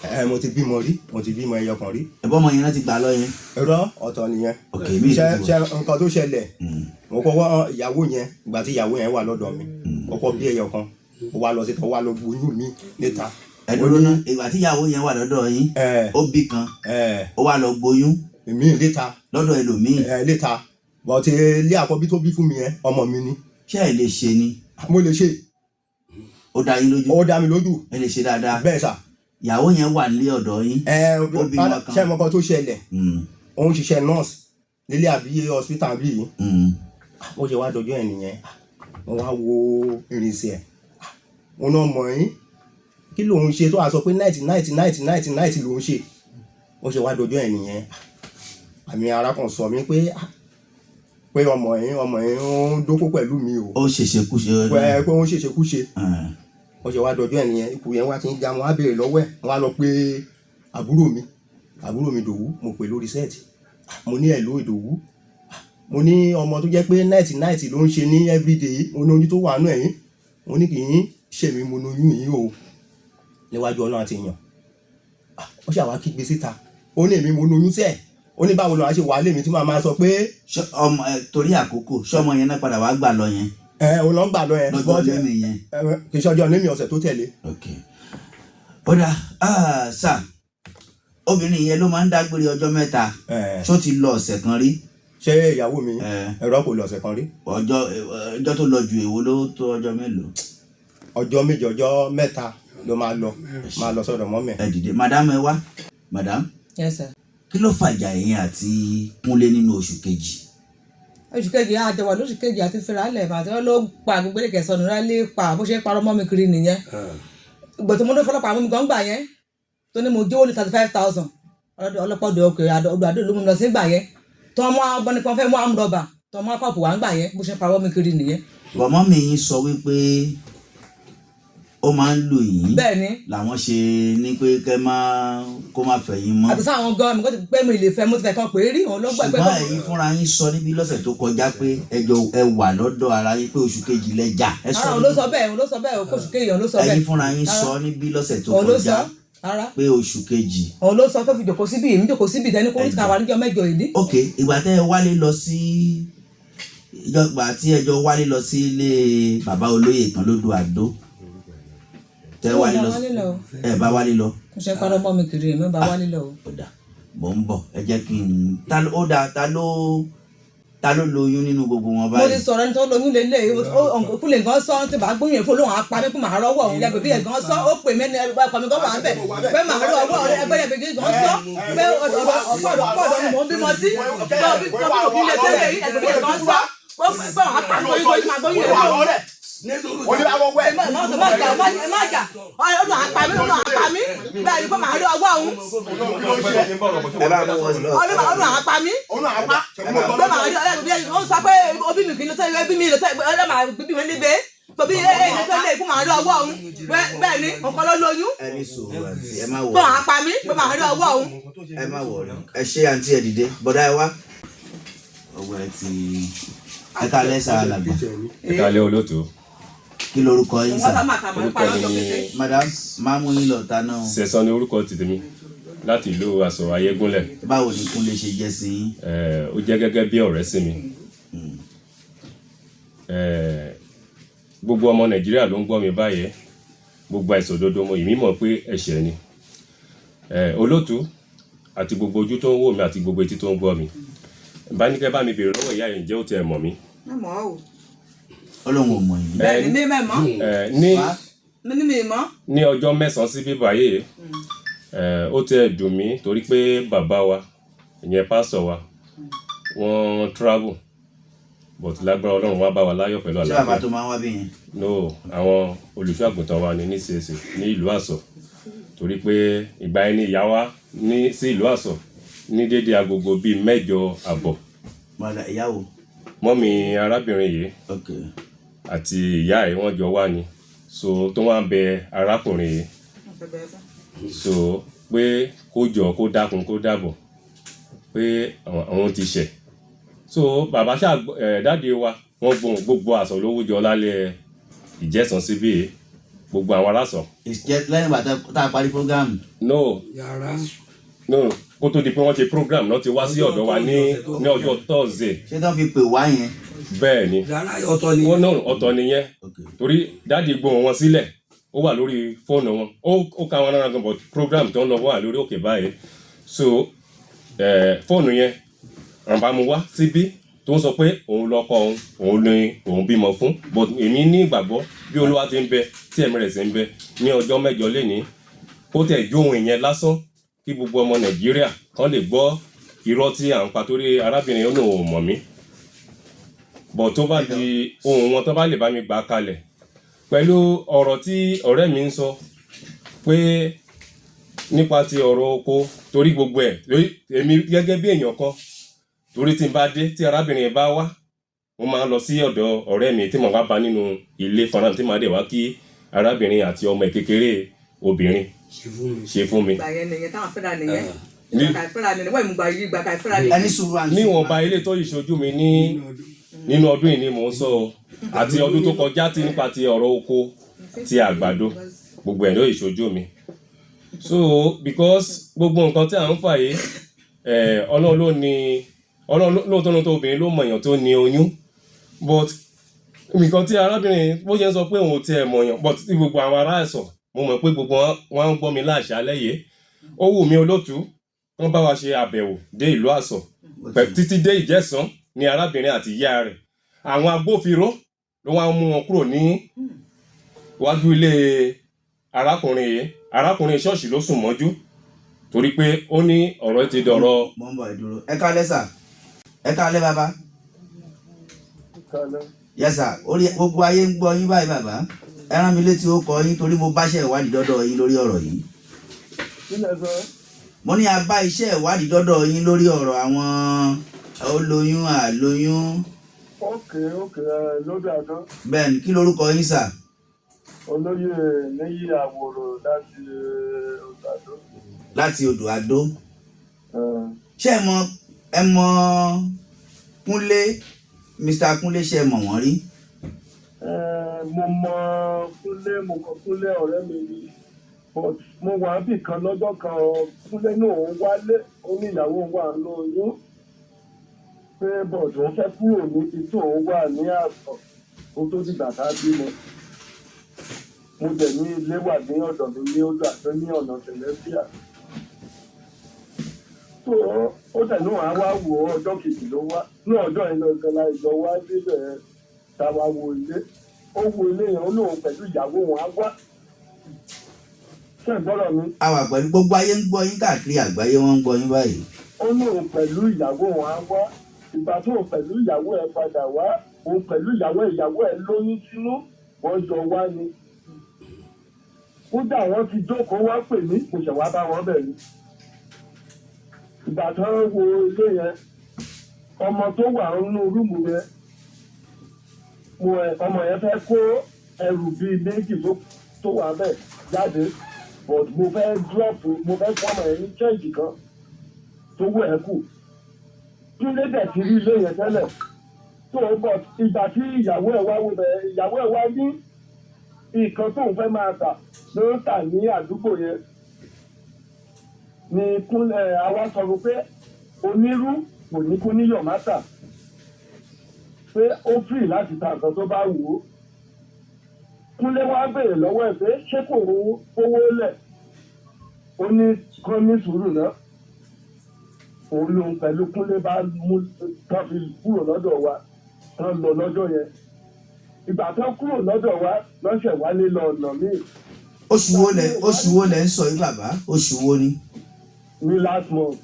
Ẹ, mo ti bímọ rí, mo ti bímọ ẹyọ kan rí. Ẹ̀bọ́n ọmọ yẹn náà ti gbà lọ yẹn? Ẹ̀rọ ọ̀tọ̀ nìyẹn. Ok, mi ṣe ì ṣe nǹkan tó ṣẹlẹ̀, mo kọ́kọ́ ìyàwó yẹn, ìgbà tí ìyàwó yẹn wà lọ́dọ̀ mi, ó kọ́ bí ẹyọ kan, ó wá lọ síta, ó wá lọ gbóyún mi níta. Ẹ dúró ná, ìgbà tí ìyàwó yẹn wà lọ́dọ̀ yín, Ẹ. ó bí kan, Ẹ. ó wá lọ gboyún Mi níta. lọ́dọ̀ ẹlòmíì? Ẹ, níta, but ilé àkọ́bí tó bí fún mi yẹn, ọmọ mi ni. Ṣé ẹ lè ṣe ni? Mo lè ṣe. Ó dá yín lójú? Ó dá mi lójú. Ẹ lè ṣe dáadáa? Bẹ́ẹ̀ sà. Ìyàwó yẹn wà nílé ọ̀dọ̀ yín, Ẹ. ó bímọ kan. Ṣé mo kan tó ṣẹlẹ̀? Ó ń ṣiṣẹ́ nurse nílé àbí hospital bí yìí. Ó ṣe wá dojú ẹ̀ nìyẹn. Mo wá wo ìrìnsẹ̀ ẹ̀, mo náà mọ̀ yín, kí lòun ṣe tó a sọ pé night night night night night lòun ṣe. Ó ṣe wá dojú ẹ̀ nìyẹn. Àmì ara kan sọ mí pé ah, pé ọmọ yín ó ń dókó pẹ̀lú mi o. Ó ṣèṣekúṣe? Pé ó ń ṣèṣekúṣe. Ó ṣe wá dojú ẹ̀ nìyẹn. Ikú yẹn wá ti ń ga, mo wá béèrè lọ́wọ́ ẹ̀, mo wá lọ pé àbúrò mi Ìdòwú. Mo pè lórí set, mo ní, "Hello Ìdòwú." Mo ní ọmọ tó jẹ́ pé night night ló ń ṣe ní everyday, mo ní oyún tó wà nù ẹ̀yìn, mo ní kì í ṣe mi mo ní oyún yìí o, níwájú Ọlọ́run àti èèyàn. Ó ṣàwá kígbe síta, ó ní èmi mo ní oyún sẹ́ẹ̀. Ó ní báwo lọ́wọ́ ṣe wà lèmi tí màá máa sọ pé Ṣé ọmọ ẹ, torí àkókò, ṣé ọmọ yẹn náà padà wá gbà lọ yẹn? Ẹ ò lọ gbà lọ yẹn. Lọ́jọ́ mímì yẹn? Ẹ, kì í ṣe ọjọ́ nímì, ọ̀sẹ̀ tó tẹ̀lé. Ok, ó dà sà, obìnrin yẹn ló máa ń dágbére ọjọ́ 3? Ẹ. Ṣó ti lọ ọ̀sẹ̀ kan rí? Ṣé ìyàwó mi? Ẹ. Ẹ̀rọ, kò lọ ọ̀sẹ̀ kan rí. Ọjọ́ tó lọ ju, èwo ló tó ọjọ́ mélòó? Ọjọ́ 2, ọjọ́ 3 ló máa lọ sọ́dọ̀ mummy ẹ̀. Ẹ dìde, madam, ẹ wá, madam. Yes sir. Kí ló fàjà ẹ̀yin àti Kúnlé nínú oṣù kejì? Oṣù kejì, àjọwà lóṣù kejì àti fẹ́ràn àti wọn ló pa gbogbo èdè kẹsàn-án rálé pa, bó ṣe ń parọ́ mọ́ mi kiri nìyẹn. Ìgbà tó mo ní fọlọ́pàá mú mi gan gbà yẹn, tó ní mo jówó ní 35,000, ọlọ́pàá ọdọ ọkẹ ọdọ àdó ló mú mi lọ sí gbà yẹn, tó mú àwọn ní kan fẹ́ mú àmúrọ̀bà, tó mú akọ́pù wá ń gbà yẹn, bó ṣe ń parọ́ mi kiri nìyẹn. Bọ̀mọ́ mi yín sọ wípé ó máa ń lù yín. Bẹ́ẹ̀ ni. Làwọn ṣe ní pé kẹ́ má kó má fẹ́ yín mọ́. Àti sáwọn gan mi kò ti pẹ́, mi lè fẹ́, mo ti fẹ́ kan pé rí òun ló gbà pé Ṣùgbọ́n ẹ̀yin fúnra yín sọ níbi lọ́sẹ̀ tó kọjá pé ẹjọ́ ẹ wà lọ́dọ̀ ara yín, pé oṣù kejì lẹ́jà ẹ sọ. Ara òun ló sọ bẹ́ẹ̀, òun ló sọ bẹ́ẹ̀, oṣù kejì òun ló sọ bẹ́ẹ̀. Ẹ̀yin fúnra yín sọ níbi lọ́sẹ̀ tó Òun ló kọjá sọ rárá. pé oṣù kejì. Òun ló sọ tó fi jòkó síbí, èmi jòkó síbí tẹni kó ní ká wà níjọ́ mẹ́jọ ìdí. Ok, ìgbà tẹ́ ẹ wálé lọ sí ìjọba, tí ẹjọ́ wálé lọ sí ilé bàbá olóyè kan lódò àdó, tẹ́ ẹ wálé lọ Mo bá wálé lọ. Ẹ bá wálé lọ? Mo ṣe parọ́ mọ́ mi kiri, èmi bá wálé lọ o. Ó dà, mò ń bọ̀, ẹ jẹ́ kí n ta ló ó dà, ta ló lóyún nínú gbogbo wọn Mo ti báyìí? sọ̀rọ̀, ẹni tó lóyún lélẹ̀ kúlẹ̀ gan sọ tí bá gbóyún fún olóhùn apá mi pé màá rọ́wọ́ òun lẹ́gbẹ̀ẹ́ bí ẹ̀ gan sọ, ó pè mí ní ọkọ mi gan wà ń bẹ̀ pé màá rọ́ ọwọ́ rẹ ẹgbẹ́ yẹn bí gan sọ pé ọ̀dọ̀ ni mò ń bímọ sí pé òbí òbí lè tẹ́lẹ̀ yìí ẹgbẹ́ yẹn gan sọ pé òun apá mi gbóyún máa gbóyún rẹ̀ fún Oníbàwọ̀ wẹ̀. Má jà, má jà, ọdún apá mi, ọdún apá mi, bẹ́ẹ̀ ni pé màá rí ọwọ́ òun. Ẹ bá mú wọn lọ. Ọdún apá mi Òun àpá. pé màá rí ọlẹ́rìí bí ó ń sọ pé òbí mi kì í lọ sẹ́yìn ẹbí mi lọ sẹ́yìn ọlẹ́ màá bíbí mi níbẹ̀ tòbí ẹ ẹ lọ sẹ́yìn ikú màá rí ọwọ́ òun. Bẹ́ẹ̀ ni nǹkan ló lóyún. Ẹ ní sùúrù àǹtí, ẹ má pé wọ̀. màá pa mí pé màá rí ọwọ́ òun. Ẹ má wọ̀ ẹ ṣé àǹtí, ẹ dìde. Bọ̀dá, ẹ wá ọgbà ẹ ti ẹ ká lẹ́sà alàgbà. Ẹ káalẹ́ olóòtú. Kí lorúkọ yín Wọ́n sà? sá máa kà máa ń Orúkọ parọ́ mi tó ni kété. Madam, máa mú yín lọ ta náà. Sẹ̀san ni orúkọ tèmi láti ìlú Àsọ̀rọ̀ Ayégúnlẹ̀. Báwo ni Kúnlé ṣe jẹ́ sí yín? Ó jẹ́ gẹ́gẹ́ bí ọ̀rẹ́ sí mi. Gbogbo ọmọ Nàìjíríà ló ń gbọ́ mi báyẹn. Gbogbo àìṣòdodo mo ìmí mọ̀ pé ẹ̀ṣẹ̀ ni. Olótú àti gbogbo ojú tó ń wò mí àti gbogbo etí tó ń gbọ́ mi, bá ní kẹ́ bá mi béèrè lọ́wọ́ ìyá yìí, ǹjẹ́ ó tiẹ̀ mọ̀ mí? Má mọ̀ ọ́ o. Ọlọ́run ò mọ̀ yín. Bẹ́ẹ̀ ni, mi mọ̀. Ní Wá. Mi ní mi mọ̀. Ní ọjọ́ 9 sí bíbá yìí, ó tiẹ̀ dùn mí torí pé bàbá wa, ìyẹn pásítọ̀ wa, wọ́n travel, but lágbára Ọlọ́run, wá bá wa láyọ̀ pẹ̀lú Ṣé bàbá àlàáfíà. tó máa ń wá bí yẹn? No, àwọn olùṣọ́ àgùntàn wa ní CAC ní ìlú Àsọ̀, torí pé ìgbà yẹn ni ìyá wa ní sí ìlú Àsọ̀ ní dédé agogo bíi 8:30. Mọ̀lá ìyàwó. Mọ́mì arábìnrin yìí àti ìyá ẹ̀, wọ́n jọ wá ni, so tó wá ń bẹ arákùnrin yìí, so pé kó jọ, kó dákun, kó dábọ̀, pé àwọn ti ṣẹ̀. So bàbá ṣáà ẹ̀ daddy wa, wọ́n gbóhùn gbogbo Àsọ̀ lówó jọ lálẹ́ ìjẹsàn síbí yìí, gbogbo àwọn aráàsọ̀. Ìjẹ́ lẹ́yìn ìgbà tá a parí program. No. Yàrá. No, kó tó di pé wọ́n ṣe program náà ti wá sí ọ̀dọ̀ wa ní ọjọ́ Thursday. Ṣé tó fi pè wá yẹn? Bẹ́ẹ̀ ni. Yàrá ọ̀tọ̀ ni. Wọ́n náà ọ̀tọ̀ nìyẹn. Torí daddy gbóhùn wọn sílẹ̀, ó wà lórí fóònù wọn, ó ká wọn lára gan, but program tó ń lọ wà lórí òkè báyìí. So fóònù yẹn àwọn bá mu wá síbí tó ń sọ pé òun lọkọ òun, òun ni òun bímọ fún. But èmi ní ìgbàgbọ́, bí Olúwa ti ń bẹ tí ẹ̀mí rẹ̀ sì ń bẹ, ní ọjọ́ 8 lénìí, kó tẹ̀ jó ohun ìyẹn lásán kí gbogbo ọmọ Nàìjíríà kan lè gbọ́ irọ́ tí à ń pa, torí arábìnrin ó lóun ò mọ̀ mí. Bọ̀ tó bá di ohun wọn, tó bá lè bá mi gbà kalẹ̀ pẹ̀lú ọ̀rọ̀ tí ọ̀rẹ́ mi ń sọ pé nípa ti ọ̀rọ̀ oko, torí gbogbo ẹ̀ lórí èmi gẹ́gẹ́ bí èèyàn kan, torí tí n bá dé, tí arábìnrin yẹn bá wá, mo máa ń lọ sí ọ̀dọ̀ ọ̀rẹ́ mi tí mo wá bá nínú ilé fúnra, tí màá dẹ̀ wá kí arábìnrin àti ọmọ ẹ̀ kékeré obìnrin. Ṣe fún mi. Ṣe fún mi. Ìgbà yẹn nìyẹn táwọn fẹ́ra nìyẹn. Ìgbà ká ìfẹ́ra nìyẹn, wọ́n ìmúgbà yìí, ìgbà ká ìfẹ́ra nìyẹn. Ẹni sùúrù, àǹtí. Níwọ̀nba ilé tó yìí ṣojú mi ní nínú ọdún yìí ni mò ń sọ o, àti ọdún tó kọjá, tí nípa ti ọ̀rọ̀ oko ti àgbàdo, gbogbo ẹ̀ ló yìí ṣojú mi. So because gbogbo nǹkan tí à ń fà yìí, Ọlọ́run ló ní, Ọlọ́run lóòótọ́ lóòótọ́, obìnrin ló mọ èèyàn tó ní oyún, but nǹkan tí arábìnrin bó ṣe ń sọ pé òun ò tiẹ̀ mọ̀yàn, but tí gbogbo àwọn ará ẹ̀sọ̀, mo mọ̀ pé gbogbo wọn ń gbọ́ mi láṣálẹ́ yìí. Ó wù mí, olótùú, wọ́n bá wa ṣe àbẹ̀wò dé ìlú Àsọ̀ títí dé Ìjẹ̀sán ní arábìnrin àti ìyá rẹ̀. Àwọn agbófinró ló wá ń mú wọn kúrò ní wájú ilé arákùnrin yìí. Arákùnrin ṣọ́ọ̀ṣì ló sùn mọ́jú torí pé ó ní ọ̀rọ̀ ti dọ̀rọ̀. Mo ń bọ̀, ẹ dúró. Ẹ káalẹ́ sà, ẹ káalẹ́ bàbá. Yes sir, orí gbogbo ayé ń gbọ́ yín báyìí. Bàbá, ẹ rán mi létí ó kọ yín, torí mo báṣẹ́ ìwádìí dọ́dọ̀ yín lórí ọ̀rọ̀ yìí. Mo ní a bá iṣẹ́ ìwádìí dọ́dọ̀ yín lórí ọ̀rọ̀ àwọn olóyún àlóyún. Ok, lórí àdó. Bẹ́ẹ̀ ni. Kí lorúkọ yín, sà? Olóyè Níyì Àwòrò láti Odò Àdó. Láti Odò Àdó. Ṣé ẹ mọ Kúnlé, Mr. Kúnlé? Ṣé ẹ mọ̀ wọ́n rí? Mo mọ Kúnlé, mo mọ Kúnlé, ọ̀rẹ́ mi ni, but mo wà níbì kan lọ́jọ́ kan, Kúnlé náà ń wálé, ó ní ìyàwó òun wà ní oyún, pé but òun fẹ́ kúrò níbi tí òun wà ní Àsọ̀ kó tó dìgbà tá a bímọ. Mo dẹ̀ ní ilé wà ní ọ̀dọ̀ mi ní Odò Àdó ní ọ̀nà Tẹ̀lẹ́fíà tó. Ó dẹ̀ ní wàá wá wò ó. Ọjọ́ kejì ló wá ní ọjọ́ yẹn lọ́jọ́ la ìjọ wá débẹ̀ tá a wá wo ilé. Ó wo ilé yẹn, ó lóun pẹ̀lú ìyàwó òun á wá. Ṣé ń gbọ́dọ̀ mi? A wà pẹ̀lú, gbogbo ayé ń gbọ́ yín káàkiri àgbáyé, wọ́n ń gbọ́ yín báyìí. Ó lóun pẹ̀lú ìyàwó òun á wá. Ìgbà tó òun pẹ̀lú ìyàwó ẹ̀ padà wá, òun pẹ̀lú ìyàwó ẹ̀, ìyàwó ẹ̀ lóyún sínú, wọ́n jọ wá ni. Kódà wọ́n ti jókòó, wá pè mí, mo ṣẹ̀ wá bá wọn bẹ̀ ni. Ìgbà tó ń wo ilé yẹn, ọmọ tó wà nínú room yẹn, mo ẹ ọmọ yẹn fẹ́ kó ẹrù bíi méjì tó wà bẹ́ẹ̀ jáde, but mo fẹ́ drop, mo fẹ́ fún ọmọ yẹn ní change kan tó wọ̀ ẹ́ kù. Túndé dẹ̀ ti rí ilé yẹn tẹ́lẹ̀ tó, but ìgbà tí ìyàwó ẹ̀ wá wo bẹ̀, ìyàwó ẹ̀ wá ní nǹkan tóun fẹ́ máa tà ló ń tà ní àdúgbò yẹn ní Kúnlẹ̀. Àwa sọ fún pé onírú kò ní kó níyọ̀ má tà, pé ó free láti ta nǹkan tó bá wù ú. Kúnlé wá béèrè lọ́wọ́ ẹ̀ pé ṣé kò kówó lẹ̀. Ó ní kán ní sùúrù náà. Òun lòun pẹ̀lú Kúnlé bá mú tán fi kúrò lọ́dọ̀ wa tán lọ lọ́jọ́ yẹn. Ìgbà tán kúrò lọ́dọ̀ wa lọ́sẹ̀ wálé lọ ọ̀nà míì. Oṣù wo lẹ ń sọ yìí, bàbá? Oṣù wo ni? Ní last month.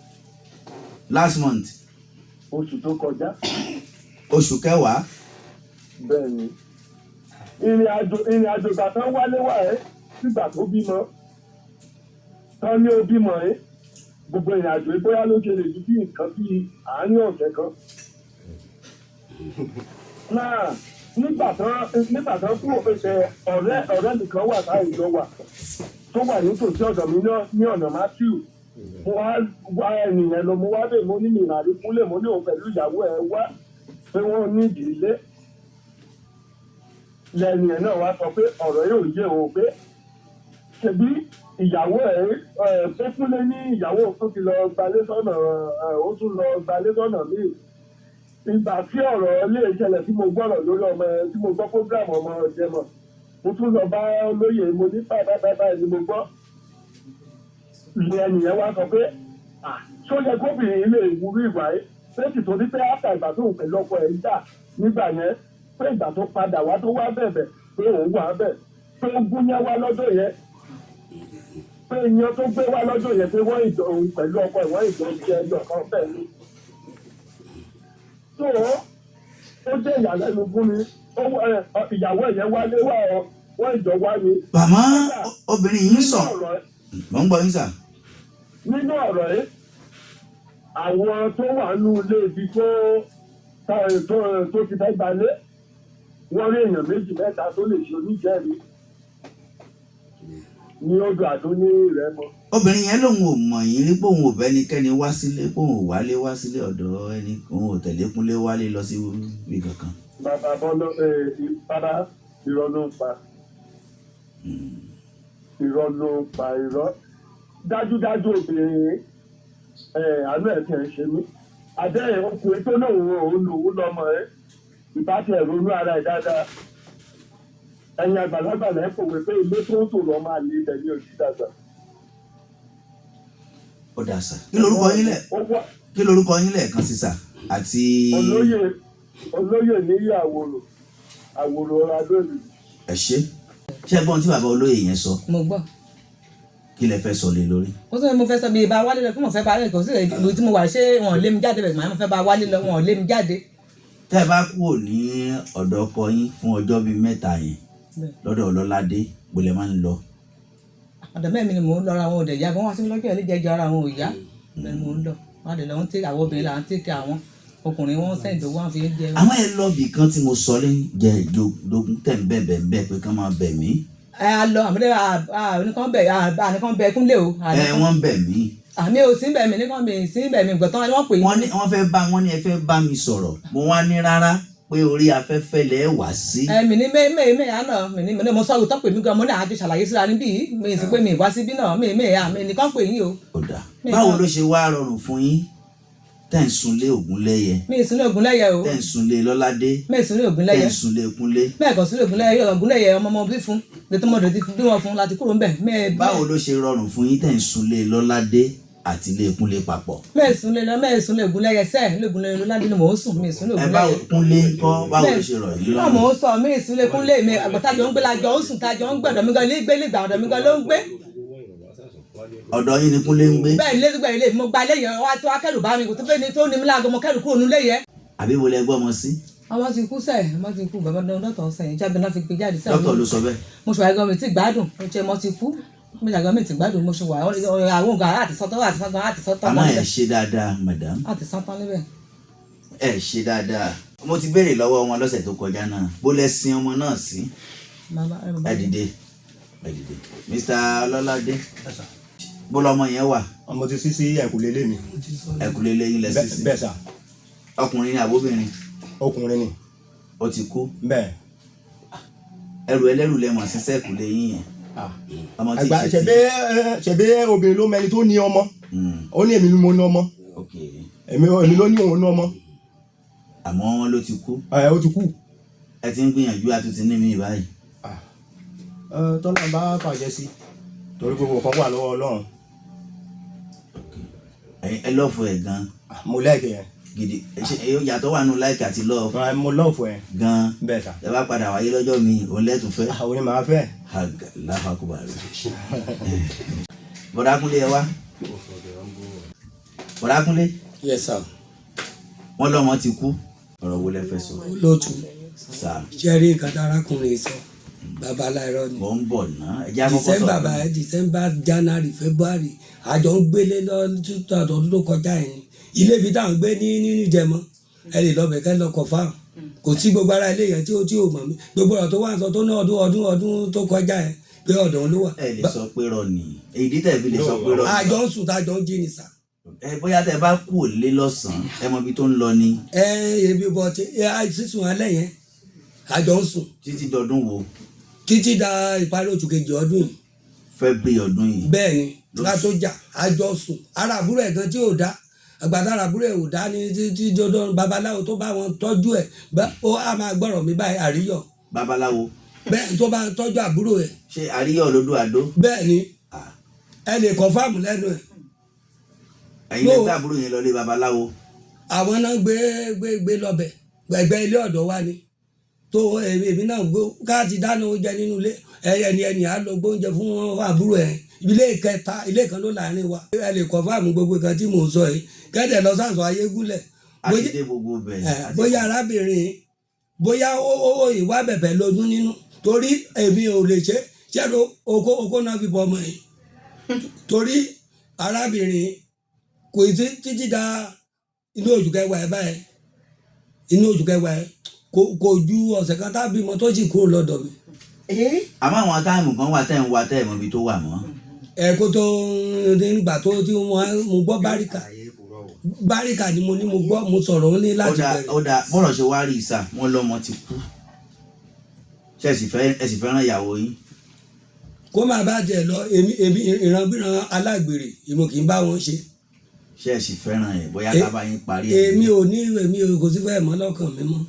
Last month? Oṣù tó kọjá. Oṣù kẹwàá? Bẹ́ẹ̀ ni. Ìrìn àjò ìgbà tán wálé wà ẹ́ sígbà tó bímọ tán ní ó bímọ ẹ́, gbogbo ìrìn àjò yìí bóyá ló ṣe lè ju bí nǹkan bíi àárín ọ̀sẹ̀ kan náà. Nígbà tán kúrò pé ọ̀rẹ́ mi kan wà táyì lọ wà tó wà nítòsí ọ̀dọ̀ mi ní ọ̀nà Matthew, mo wá wá ẹnìyẹn lọ, mo wá bẹ̀, mo ní mi ìràrí kúnlẹ̀, mo ní òun pẹ̀lú ìyàwó ẹ̀ wá pé wọ́n ní ìdílé. Lẹ́nu ẹ̀ náà wá sọ pé ọ̀rọ̀ yóò yé òun, pé ṣebí ìyàwó ẹ̀ ẹ̀ pé Kúnlé ní ìyàwó tó ti lọ gbalé sọ́nà ẹ̀, ó tún lọ gbalé sọ́nà míì. Ìgbà tí ọ̀rọ̀ lè ṣẹlẹ̀ tí mo gbọ́rọ̀ lórí ọmọ ẹ, tí mo gbọ́ program ọmọ jẹmọ̀, mo tún lọ bá olóyè, mo ní báyìí báyìí báyìí ni mo gbọ́. Ní ẹnìyẹn wá sọ pé, "Ah, ṣó yẹ kóbìnrin lè wúrú ìwà yìí?" Pé sì torí pé after ìgbà tó ń pẹ̀lú ọkọ ẹ̀ ń jà nígbà yẹn, pé ìgbà tó padà wá tó wá bẹ̀bẹ̀ pé òun wà bẹ̀, pé ó gúnyán wá lọ́dọ̀ yẹn, pé iyán tó gbé wá lọ́dọ̀ yẹn, pé wọ́n ìjọ òun pẹ̀lú ọkọ ẹ̀ wọ́n ìjọ jẹ ẹyọ kan bẹ́ẹ̀ ni. Tó ó jẹ́ ìyàlẹ́nu fún mi. Ìyàwó ẹ̀yẹ wálé wá ọ, wọ́n ìjọ wá ni. Bàmá, obìnrin yìí ń sọ Nínú ọ̀rọ̀ mò ń gbọ́ yín, sà. Nínú ọ̀rọ̀ yìí, àwọn tó wà nínú ilé ibi tó ti fẹ́ gbalé, wọ́n rí èèyàn méjì mẹ́ta tó lè ṣe oníjẹ́rìí ní odò àdó ní Ìrẹ́mọ. Obìnrin yẹn lòun ò mọ̀ yín rí, pé òun ò bẹ́nikẹ́ni wá sílé, pé òun ò wálé wá sílé ọ̀dọ̀ ẹni, òun ò tẹ̀lé Kúnlé wálé lọ sí ibi kankan. Bàbá bọ́lá, bàbá, irọ́ ló ń pa, irọ́ ló ń pa, irọ́ dájúdájú. Obìnrin àánú ẹ̀ tẹ̀ ń ṣe mí. Adé ọkùnrin tó lóun òun lòun lọ́mọ ẹ̀, ìbá tiẹ̀ ronú ara ẹ̀ dáadáa. Ẹ̀yin àgbàlagbà lẹ́ pòwe pé ilé tó ń tòrò ọmọ àlè ibẹ̀ ní òjì dàgbà. Ó dà, sà. Kí lorúkọ yín lẹ̀? Ó wá. Kí lorúkọ yín lẹ́ẹ̀kan sí, sà, àti? Olóyè níyì Àwòrò Adóòlù. Ẹ ṣé. Ṣé ẹ gbọ́n tí bàbá olóyè yẹn sọ? Mo gbọ́. Kí lẹ fẹ́ sọ lé lórí? Kó sọ mo fẹ́ sọ bí ibà wálé lọ kí mo fẹ́ bá kò sí ibi tí mo wà, ṣé wọn ò lé mi jáde bẹ̀, màá mo fẹ́ bá wálé lọ, wọn ò lé mi jáde. Tẹ́ ẹ bá kúrò ní ọ̀dọ̀ ọkọ yín fún ọjọ́ bíi 3 yẹn lọ́dọ̀ Ọlọ́ládé, bó lẹ máa ń lọ? Ọ̀dọ̀ mẹ́rin ni mò ń lọ. Ara wọn ò dẹ̀ yá, wọ́n wá sí mi lọ́jọ́ ìlú jẹjọ, ara wọn ò yá. Bẹ́ẹ̀ ni mò ń lọ, wọ́n á dẹ̀ lọ ń tẹ́ àwọn obìnrin là ń tẹ́kẹ̀, àwọn ọkùnrin wọn sẹ́ǹdì owó wọn fi ń jẹ. Àwọn ẹ lọ bì kan tí mo sọ lé jẹ ìjogún tẹ̀ ń bẹ̀ bẹ̀ ń bẹ̀ pé kán máa bẹ̀ mí. Ẹ a lọ àmì àníkan bẹ̀ àníkan bẹ̀ kúnlé o. Ẹ wọ́n ń bẹ̀ mí. Àmì ò sí bẹ̀ mí nìkan mi sí bẹ̀ mí gbọ̀tán wọ́n pè é. Wọ́n ní wọ́n fẹ́ bá wọ́n ní ẹ fẹ́ bá mi sọ̀rọ̀, mo wá ní rárá, pé orí afẹ́fẹ́ lẹ wá sí. Ẹ mi ní mẹ mẹ mẹ àná mi ní mi ní mo sọ̀rọ̀ tó pè mí gan, mo ní àjọ ṣàlàyé síra níbí yìí, mi sì pé mi wá síbí náà, mi mi àmì nìkan pè yín o. Ó dà. Mi Báwo kàn- ló ṣe wá rọrùn fún yín tẹ́ ń sunlé Ògúnlẹ́yẹ? Mi ì sún ní Ògúnlẹ́yẹ o. Tẹ́ ń sunlé Lọ́ládé? Mi ì sún ní Tẹ́ Ògúnlẹ́yẹ. ń sunlé Kúnlé? Bẹ́ẹ̀ kàn sún ní Ògúnlẹ́yẹ. Ògúnlẹ́yẹ ọmọ ọmọ bí fún lètò mọ́tò ti bí wọn fún láti kúrò ńbẹ̀ mẹ́ẹ̀. Báwo ló ṣe rọrùn fún yín tẹ́ ń sunlé Lọ́ládé àti ilé Kúnlé papọ̀? Mẹ́ẹ̀ sún lé mẹ́ẹ̀ sún lé Ògúnlẹ́yẹ sẹ́ẹ̀ lé Ògúnlẹ́yẹ Lọ́ládé ni mò ń sùn, mi ì sún ní Ẹ báwo Ògúnlẹ́yẹ. Kúnlé ń kọ́? Báwo ló ṣe rọ̀ yín Náà mò lọ́rùn? ń sọ mí ì sún lé Kúnlé mi, àgbàtàjọ ń gbé lajọ ń sùn tajọ ń gbẹ̀dọ̀ mi gan ilé gbé lè gbà ọ̀dọ̀ mi gan ló ń gbé. Ọ̀dọ̀ yín ni Kúnlé ń gbé? Bẹ́ẹ̀ ilé gbẹ ilé mo gba ilé yẹn wá tó akẹ́rù bá mi kò tó fẹ́ ni tó ní mi láago, mo kẹ́rù kúrò nílé yẹn. Àbí wo lẹ gbọ́ ọmọ sí? Ọmọ ti kú sẹ́ẹ̀, ọmọ ti kú. Bàbá dọ́tọ̀ sẹ́yìn jáde náà fi gbé jáde sẹ́yìn. Dókítà ló sọ bẹ́ẹ̀? Mo ṣe wà gan mi ti gbádùn, mo ṣe mo ti kú, mo ṣe àgọ́ mi ti gbádùn, mo ṣe wà àwọn nǹkan àti sọ́tọ̀ àti sọ́tọ̀ àti sọ́tọ̀. Àmọ́ ẹ ṣe dáadáa, madam. Àti sọ́tọ̀ níbẹ̀. Ẹ ṣe dáadáa. Mo ti béèrè lọ́wọ́ wọn lọ́sẹ̀ tó kọjá náà, bó lẹ sin ọmọ náà sí? Bàbá ẹ bàbá. Ẹ dìde, ẹ dìde, Mr. Ọlọ́ládé. Bó lọmọ yẹn wà? Ọmọ ti sí ẹ̀kúlé lé mi. Ẹkùlé lẹ́yìn lẹ sí sí? Bẹ́ẹ̀ sà. Ọkùnrin ni àbóbìnrin? Ọkùnrin ni. Ó ti kú? Bẹ́ẹ̀. Ẹrù ẹlẹ́rù lẹ mọ̀ sí sẹ́kùlé yín yẹn, ọmọ tí Àgbà ì ṣe ṣẹ̀bẹ́ ṣẹ̀bẹ́ obìnrin ló mẹni tó ní ọmọ. Ó ní èmi ni mo ní ọmọ. Èmi ló ní òun ní ọmọ. Àmọ́ wọn ló ti kú. Ẹ ó ti kú. Ẹ ti ń gbìyànjú àtúntì ní mi báyìí. Tọ́lọ́run bá fàjẹ́ sí, torí gbogbo nǹkan wà lọ́wọ́ Ọlọ́run. Ẹ love ẹ̀ gan? Mo like ẹ̀. Gidi? Ṣe yàtọ̀ wà nù like àti love? Mo love ẹ̀. Gan? Bẹ́ẹ̀ sà. Ẹ bá padà wáyé lọ́jọ́ mi, òun lẹ́tùn fẹ́? Àwọn ni màá fẹ́. Láfàkùbàrò. Bọ̀dá Kúnlé, ẹ wá. Bọ̀dá Kúnlé. Yes sir. Wọ́n lọ́mọ ti kú, ọ̀rọ̀ wo lẹ fẹ́ sọ? Olóòtú. Sà. Ṣe rí nǹkan tí arákùnrin sọ, babaláirọ ni. Mò ń bọ̀ ná, ẹ jẹ́ àkọ́kọ́ December sọ̀rọ̀. Báyìí, December, January, February, àjọ ń gbélé lọ́dún tó kọjá yẹn ni. Ilé ibi táwọn gbé ní nínú Ìjẹmọ, ẹ lè lọ bẹ̀ kẹ́ lọ kọ̀ fáwọn. Kò sí gbogbo ara ilé yẹn tí ó mọ̀ mí. Gbogbo ọ̀rọ̀ tó wà ń sọ tó ní ọdún ọdún ọdún tó kọjá yẹn pé ọ̀dọ̀ ló wà. Ẹ lè sọ pé rọ ni èyí tẹ̀ fi lè sọ pé rọ ni. Àjọ ń sùn tájọ ń jí ni sà. Ẹ bóyá tẹ bá kú òlé lọ́sàn-án, ẹ mọ ibi tó ń lọ ni. Ẹ ebi bọ ti ẹ sísun alẹ́ yẹn, àjọ ń sùn. Títí dọdún wo? Títí da ìparí oṣù kejì ọdún yìí. February ọdún yìí? Bẹ́ẹ̀ ni. Ká tó jà, àjọ sùn. Ara àbúrò ẹ̀ gan tí ò dá, àgbàdo ara àbúrò ẹ̀ ò dá ní títí dandan. Babaláwo tó bá wọn tọ́jú ẹ̀ ó á máa gbọ́rọ̀ mi báyìí, àríyọ̀. Babaláwo? Bẹ́ẹ̀, tó bá ń tọ́jú àbúrò ẹ̀. Ṣé àríyọ̀ lódò àdó? Bẹ́ẹ̀ ni. Ẹ lè confirm lẹ́nu ẹ̀. Ẹ̀yin No. lẹ́gbẹ́ àbúrò yẹn lọ lé babaláwo? Àwọn náà gbé gbé gbé lọ́bẹ̀ gbẹgbẹ́ ilé ọ̀dọ̀ wa ni tó èmi náà gbó ká ti dáná oúnjẹ nínú ilé ẹni ẹni á lọ gbóúnjẹ fún àbúrò ẹ. Ilé kẹta, ilé kan ló láàrin wa. Ẹ lè confirm gbogbo nǹkan tí mò ń sọ yìí, kẹ́tẹ̀ lọ sàǹsọ ayégúnlẹ̀. A ti dé gbogbo bẹ̀. Bóyá arábìnrin, bóyá ó ìwà bẹ̀bẹ̀ lóyún nínú, torí èmi ò lè ṣe ṣẹ́nu oko oko náà fi bọ́ ọmọ yìí, torí arábìnrin kò tí títí da inú oṣù kẹwàá ẹ báyìí, inú oṣù kẹwàá ẹ kò ju ọ̀sẹ̀ kan tá bímọ tó sì kúrò lọ́dọ̀ mi. Àmọ́ àwọn time kan wà tẹ́ ń wá tẹ́ ẹ̀ mọ ibi tó wà mọ́. Ẹ kó tó nígbà tó tí wọ́n mo gbọ́ báríkà báríkà ni mo ní mo gbọ́ mo sọ̀rọ̀ ní Ó láti dà bẹ̀rẹ̀. Ó dà, bọ́rọ̀ ṣe wá rí ìsà, wọ́n lọ́mọ ti kú. Ṣé ẹ sì fẹ́, ẹ sì fẹ́ràn ìyàwó yín? Kó máa bá tiẹ̀ lọ, èmi ìrandíran alágbèrè, èmi kì í bá wọn ṣe. Ṣé ẹ sì fẹ́ràn ẹ̀, bóyá ká bá yín parí ẹ̀? Èmi ò ní, èmi ò kò sí fẹ́ mọ́ lọ́kàn mi mọ́,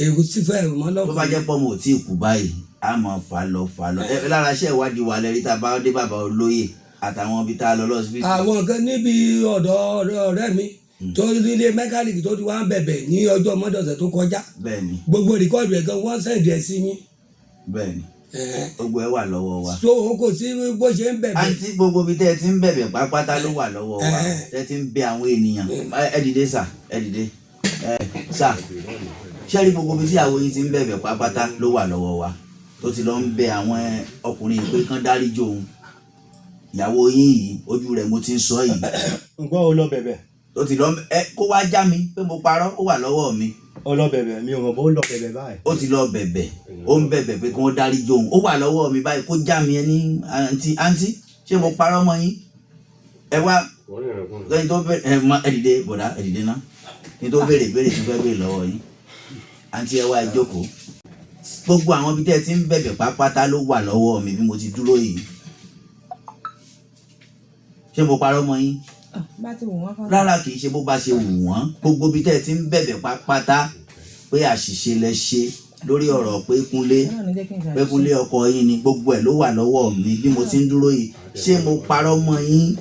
èmi kò sí fẹ́ mọ́ Tó bá lọ́kàn mi. jẹ́ pọ́ mo ò tí ì kú báyìí, a mọ̀ fà lọ fà lọ. Ẹ lára iṣẹ́ ìwádìí wa lẹ́rí tá a bá dé bàbá olóyè àtàwọn ibi tá a lọ lọ́sibítù. Àwọn kan níbi ọ̀dọ̀ ọ̀rẹ́ mi tó nílé mẹkáníìkì tó ti wá ń bẹ̀bẹ̀ ní ọjọ́ mọ́dọ̀sẹ̀ tó kọjá. Bẹ́ẹ̀ ni. Gbogbo record ẹ̀ gan, wọ́n send ẹ̀ sí yín. Bẹ́ẹ̀ ni, gbogbo ẹ wà lọ́wọ́ wa. So kò sí bó ṣe ń bẹ̀bẹ̀. Àǹtí, gbogbo ibi tẹ́ ẹ ti ń bẹ̀bẹ̀ pápátá ló wà lọ́wọ́ wa. Tẹ́ ẹ ti ń bẹ àwọn ènìyàn, ẹ dìde sà, ẹ dìde ẹ sà. Ṣé rí gbogbo ibi tí àwọn yín ti ń bẹ̀bẹ̀ pápátá ló wà lọ́wọ́ wa, tó ti lọ ń bẹ àwọn ọkùnrin pé kán dáríjì òun. Ìyàwó yín yìí, ojú rẹ̀ mo ti ń sọ yìí. Nǹkan ó lọ bẹ̀bẹ̀. Tó ti lọ ẹ kó wá já mi pé mo parọ́, ó wà lọ́wọ́ mi. Ó lọ bẹ̀bẹ̀, mi ò mọ̀ bó lọ bẹ̀bẹ̀ báyìí. Ó ti lọ bẹ̀bẹ̀, ó ń bẹ̀bẹ̀ pé kí wọ́n dáríjì òun. Ó wà lọ́wọ́ mi báyìí, kó já mi. Ẹ ní àǹtí, àǹtí, ṣé mo parọ́ mọ́ yín? Ẹ wá lẹ́yìn tó bẹ̀rẹ̀ ẹ mọ. Ẹ dìde bọ̀dá, ẹ dìde ná kí n tó béèrè béèrè tí mo fẹ́ béèrè lọ́wọ́ yín. Àǹtí, ẹ wá, ẹ jókòó. Gbogbo àwọn ibi tẹ́ ẹ ti ń bẹ̀bẹ̀ pápátá ló wà lọ́wọ́ mi bí mo ti dúró yìí. Ṣé mo parọ́ mọ́ yín? Bá ti wù wọ́n fún. Rárá, kì í ṣe bó bá ṣe wù wọ́n. Gbogbo ibi tẹ́ ẹ ti ń bẹ̀bẹ̀ pápátá pé àṣìṣe lẹ ṣe lórí ọ̀rọ̀ pé Kúnlé, Ọlọ́run ní jẹ́ kí n pé ṣàṣìṣe. Kúnlé ọkọ yín ni, gbogbo ẹ̀ ló wà lọ́wọ́ mi bí mo ti ń dúró yìí. Ṣé mo parọ́ mọ́ yín?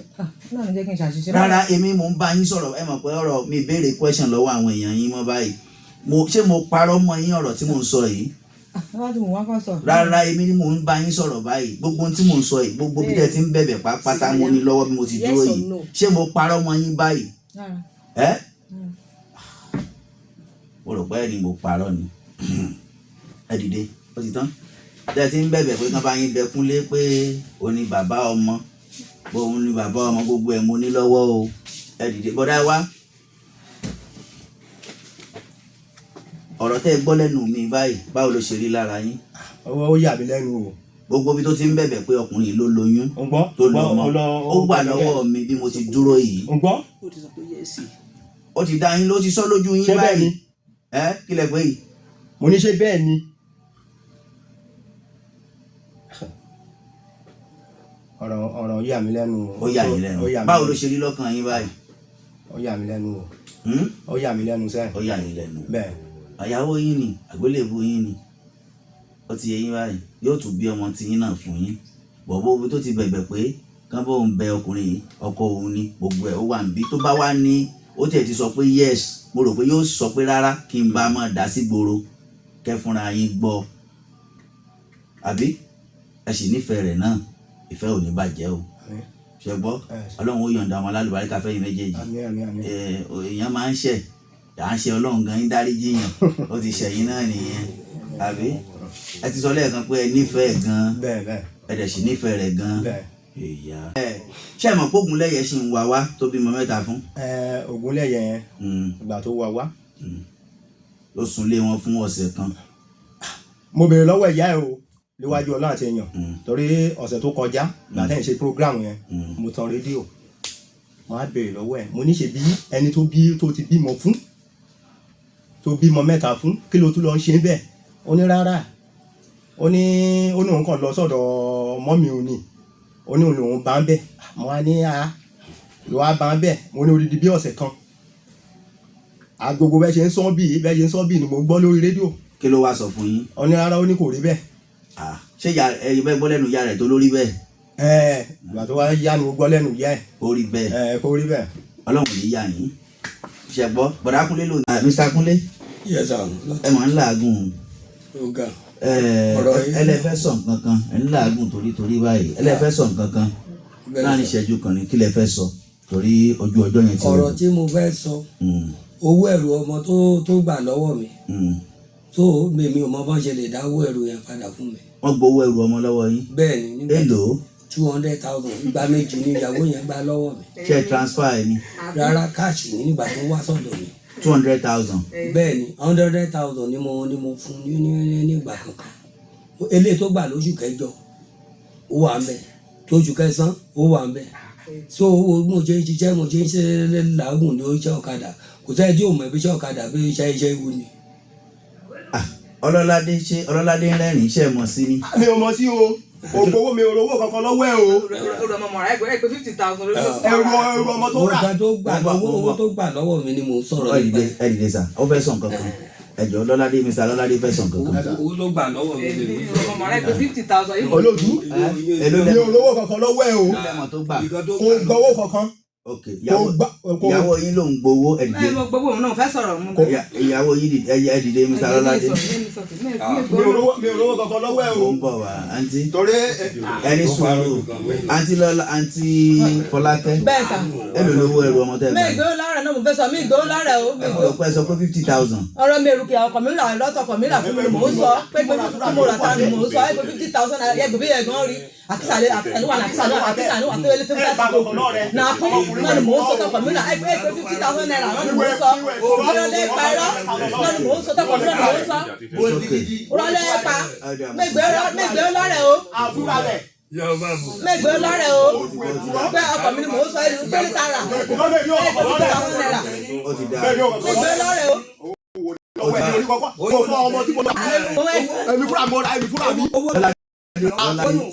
Ọlọ́run ní jẹ́ kí n ṣàṣìṣe. Rárá, èmi mò ń bá yín sọ̀rọ̀. Ẹ mọ̀ pé ọ̀rọ̀ mi béèrè question lọ́wọ́ àwọn èèyàn yín mọ́ báyìí. Mo ṣé mo parọ́ mọ́ yín, ọ̀rọ̀ tí mò ń sọ yìí? Bá ti wù wọ́n kọ́ sọ. Rárá, èmi ni mò ń bá yín sọ̀rọ̀ báyìí. Gbogbo ohun tí mò ń sọ yìí, gbogbo bí tẹ́ ti ń bẹ̀bẹ̀ pápátá, mo ní lọ́wọ́ bí mo ti dúró Yes or yìí. no? Ṣé mo parọ́ mọ́ yín báyìí? Rárá. Ẹ́ mo rò pé ẹni mo parọ́ ni. Ẹ dìde, ó ti tán. Tẹ́ ti ń bẹ̀bẹ̀ pé kán bá yín bẹ Kúnlé pé òun ni bàbá ọmọ, òun ni bàbá ọmọ, gbogbo ẹ̀ mo ní lọ́wọ́ o. Ẹ dìde bọ́dá wá. Ọ̀rọ̀ tẹ́ ẹ gbọ́ lẹ́nu mi báyìí, báwo ló ṣe rí lára yín? Ó yà mí lẹ́nu o. Gbogbo ibi tó ti ń bẹ̀bẹ̀ pé ọkùnrin yìí ló lóyún Ń gbọ́. tó lọ́mọ, ó wà lọ́wọ́ mi bí mo ti dúró yìí. Ń gbọ́. Ó ti sọ pé yes. Ó ti dá yín, ló ti sọ lójú yín Ṣé bẹ́ẹ̀ báyìí. ni? Ẹ kí lẹ pé yìí? Mo ní ṣé bẹ́ẹ̀ ni. Ọ̀rọ̀ yà mí lẹ́nu o. Ó yà yín lẹ́nu? Ó yà mí Báwo ló lẹ́nu. ṣe rí lọ́kàn yín báyìí? Ó yà mí lẹ́nu o. Hmm? Ó yà mí lẹ́nu sẹ́ẹ̀. Ó yà yín lẹ́nu? Bẹ́ẹ̀. Àyàwó yín ni, àgbélébùú yín ni. Ó ti yé yín báyìí, yóò tún bí ọmọ tiyín náà fún yín. Bọ̀bọ̀ omi tó ti bẹ̀bẹ̀ pé kán bó ń bẹ ọkùnrin yìí, ọkọ òun ni, gbogbo ẹ̀ ó wà níbí. Tó bá wá ní ó tiẹ̀ ti sọ pé yes, mo rò pé yóò sọ pé rárá kí n bá máa dá sí gbòòrò kẹ́ fúnra yín gbọ́. Àbí ẹ sì nífẹ̀ẹ́ rẹ̀ náà, ìfẹ́ ò ní bàjẹ́ o. Àmín. Ṣé gbọ́? Ẹ. Ọlọ́run ó yọ̀ǹda ọmọ alálùbáríkà fẹ́yìn méjèèjì. Àmín, àmín, àmín. Èèyàn máa ń ṣẹ̀, à ń ṣe Ọlọ́run gan ń dáríjì yàn, ó ti ṣẹ̀yìn náà nìyẹn. Àbí ẹ ti sọ lẹ́ẹ̀kan pé ẹ nífẹ̀ẹ́ gan, Bẹ́ẹ̀ bẹ́ẹ̀. ẹ dẹ̀ sì nífẹ̀ẹ́ rẹ̀ gan. Bẹ́ẹ̀. Ìyá ẹ ṣé ẹ mọ̀ pé Ògúnlẹ́yẹ ṣì ń wá wá tó bímọ mẹ́ta fún? Ẹ Ògúnlẹ́yẹ yẹn, ìgbà tó wá wá, Ló sunlé wọn fún ọ̀sẹ̀ kan. Mo béèrè lọ́wọ́ ìyá ẹ o níwájú Ọlọ́run àti èèyàn, torí ọ̀sẹ̀ tó kọjá ìgbà tẹ́ ń ṣe program yẹn, mo tan rédíò, mo á béèrè lọ́wọ́ ẹ̀, mo ní ṣe bí ẹni tó bí tó ti bímọ fún, tó bímọ mẹ́ta fún, kí ló tún lọ ń ṣe bẹ́ẹ̀? Ó ní rárá, ó ní òun kàn lọ sọ́dọ̀ mọ́mì òun ni, ó ní òun lòun bá ń bẹ̀. Mo á ní a ló wá bá ń bẹ̀. Mo ní odidi bí ọ̀sẹ̀ kan, agogo bẹ́ẹ̀ ṣe ń sọ bíi bẹ́ẹ̀ ṣe ń sọ bíi ni mo gbọ́ lórí rédíò. Kí ló wá sọ fún yín? Ó ní rárá, ó ní kò rí bẹ́ẹ̀. Ah, ṣé ìyá ẹ bẹ́ẹ̀ gbọ́ lẹ́nu ìyá rẹ̀ tó lórí bẹ́ẹ̀? Ẹ ìgbà tó wá yá ni mo gbọ́ lẹ́nu ìyá ẹ̀. Ó rí bẹ́ẹ̀. Ẹ kò rí bẹ́ẹ̀. Ọlọ́run ò ní yà yín. Ṣé gbọ́? Bọ̀dá Kúnlé ló Mr. Kúnlé. Yes sir. Ẹ mọ̀ ń làágùn. Ọ̀gá. Ẹ Ọ̀rọ̀ yìí. ẹ lẹ fẹ́ sọ nǹkan kan, ẹ ń làágùn torí torí báyìí, ẹ lẹ fẹ́ sọ nǹkan kan Bẹ́ẹ̀ láàrin sir. ìṣẹ́jú kan ní, kí lẹ fẹ́ sọ torí ojú ọjọ́ yẹn ti Ọ̀rọ̀ tí mo fẹ́ sọ, owó ẹrù ọmọ tó gbà lọ́wọ́ mi, tó mi ò mọ bọ́n ṣe lè dá owó ẹrù yẹn padà fún mi. Wọ́n gbowó ẹrù ọmọ lọ́wọ́ yín? Bẹ́ẹ̀ ni, nígbà Èlò? 200,000, ìgbà méjì ni ìyàwó yẹn gbà lọ́wọ́ mi. Ṣe transfer ẹ ní? Rárá, cash ní nígbà tó wá sọ́dọ̀ mi. 200,000? Bẹ́ẹ̀ ni, 100,000 ni mo fún ní nígbà kankan. Eléyìí tó gbà lóṣù kẹjọ ó wà ń bẹ̀, tóṣù kẹsàn-án ó wà ń bẹ̀. So owó mo ṣe ń ṣiṣẹ́, mo ṣe ń ṣe làágùn ní iṣẹ́ ọ̀kadà, kò sẹ́ni tí ò mọ̀ ibi iṣẹ́ ọ̀kadà bí iṣẹ́ ewu ni. Ah, Ọlọ́ládé, ṣé Ọlọ́ládé ń rẹ́rìn-ín, ṣe é mọ̀ sí ni? Mi ò mọ̀ sí o, ògbówó mi ò rówó kankan lọ́wọ́ ẹ̀ o. Ẹrù ọmọ mọ̀ra ẹgbẹ́ ẹgbẹ́ 50,000 lórí. Ẹrù ọmọ tó Owó rà. kan tó gbà Wọ́n lọ́wọ́, wọ́n owó tó gbà lọ́wọ́ mi ni mò ń sọ̀rọ̀ Ẹ nípa dìde, ẹ̀. ẹ dìde sà, ó fẹ́ sọ nǹkan kan. Ẹ jọ̀ọ́, Ọlọ́ládé, Mr. Ọlọ́ládé fẹ́ sọ nǹkan kan. Owó tó gbà lọ́wọ́ mi lè mí. Ẹrù ọmọ mọ̀ra ẹgbẹ́ 50,000. Olóòtú, Èló mi ò rówó kankan lọ́wọ́ ẹ̀ o. lẹ́mọ̀ tó gbà? Kò gbowó kankan. Ok, Kò ìyàwó gbà kò. Ìyàwó yín ló ń gbowó, ẹ dìde. Ẹ mo gbogbo òun náà fẹ́ sọ̀rọ̀ mu. Ìyàwó yín dìde, ẹ dìde, Mr. Ọlọ́ládé. Mi ò rówó kankan lọ́wọ́ ẹ̀ Ó o. ń bọ̀ wá, àǹtí. Torí Ẹ ní sùúrù, àǹtí Lọ́lá, àǹtí Fọlákẹ́. Bẹ́ẹ̀ sà. Èló lówó ẹrù ọmọ tẹ́ Mi gbà? ìgbéwò lára náà mo fẹ́ sọ, mi ìgbéwò lára o. Mi Ẹ ìgbéwò rò pé ẹ sọ pé 50,000. Ọ̀rọ̀ mi èrùkì ọkọ̀ mi rà lọ́tọ̀, ọkọ̀ mi rà fún mi, mò ń sọ pé pé tí mo rà ta ni mò ń sọ pé 50,000 naira yẹ gbèbí yẹn gan rí àkísàlẹ̀ àkísàlẹ̀ wà ní àkísàlẹ̀ àkísàlẹ̀ wà tó yẹlé tó ẹ bá kankan lọ́rẹ̀. nà kú náà ni mò ń sọ tọkọ̀ mi rà ẹ pé 50,000 naira náà ni mò ń sọ. Ìrọ̀lẹ́ pa irọ́ náà ni mò ń sọ tọkọ̀ mi rà ni mò ń sọ. It's okay. Ìrọ̀lẹ́ pa mẹ́gbẹ́ lọ́rẹ̀ o. Àbúrò rẹ̀. Mẹ́gbẹ́ lọ́rẹ̀ o, pé ọkọ̀ mi ni mò ń sọ ẹni pé níta rà Lọ́dẹ̀ yóò ẹ 50,000 naira. Ó ti dáa. Bẹ́ẹ̀ ni ọkọ̀ Mẹ́gbẹ́ lọ́rẹ̀ o. lọ́wọ́ ẹ̀ ní kọ́kọ́. Mo fún ọmọ tí mo lọ. Èmi fúnra mo ra, èmi fúnra mi. Owó Lọ́ládé,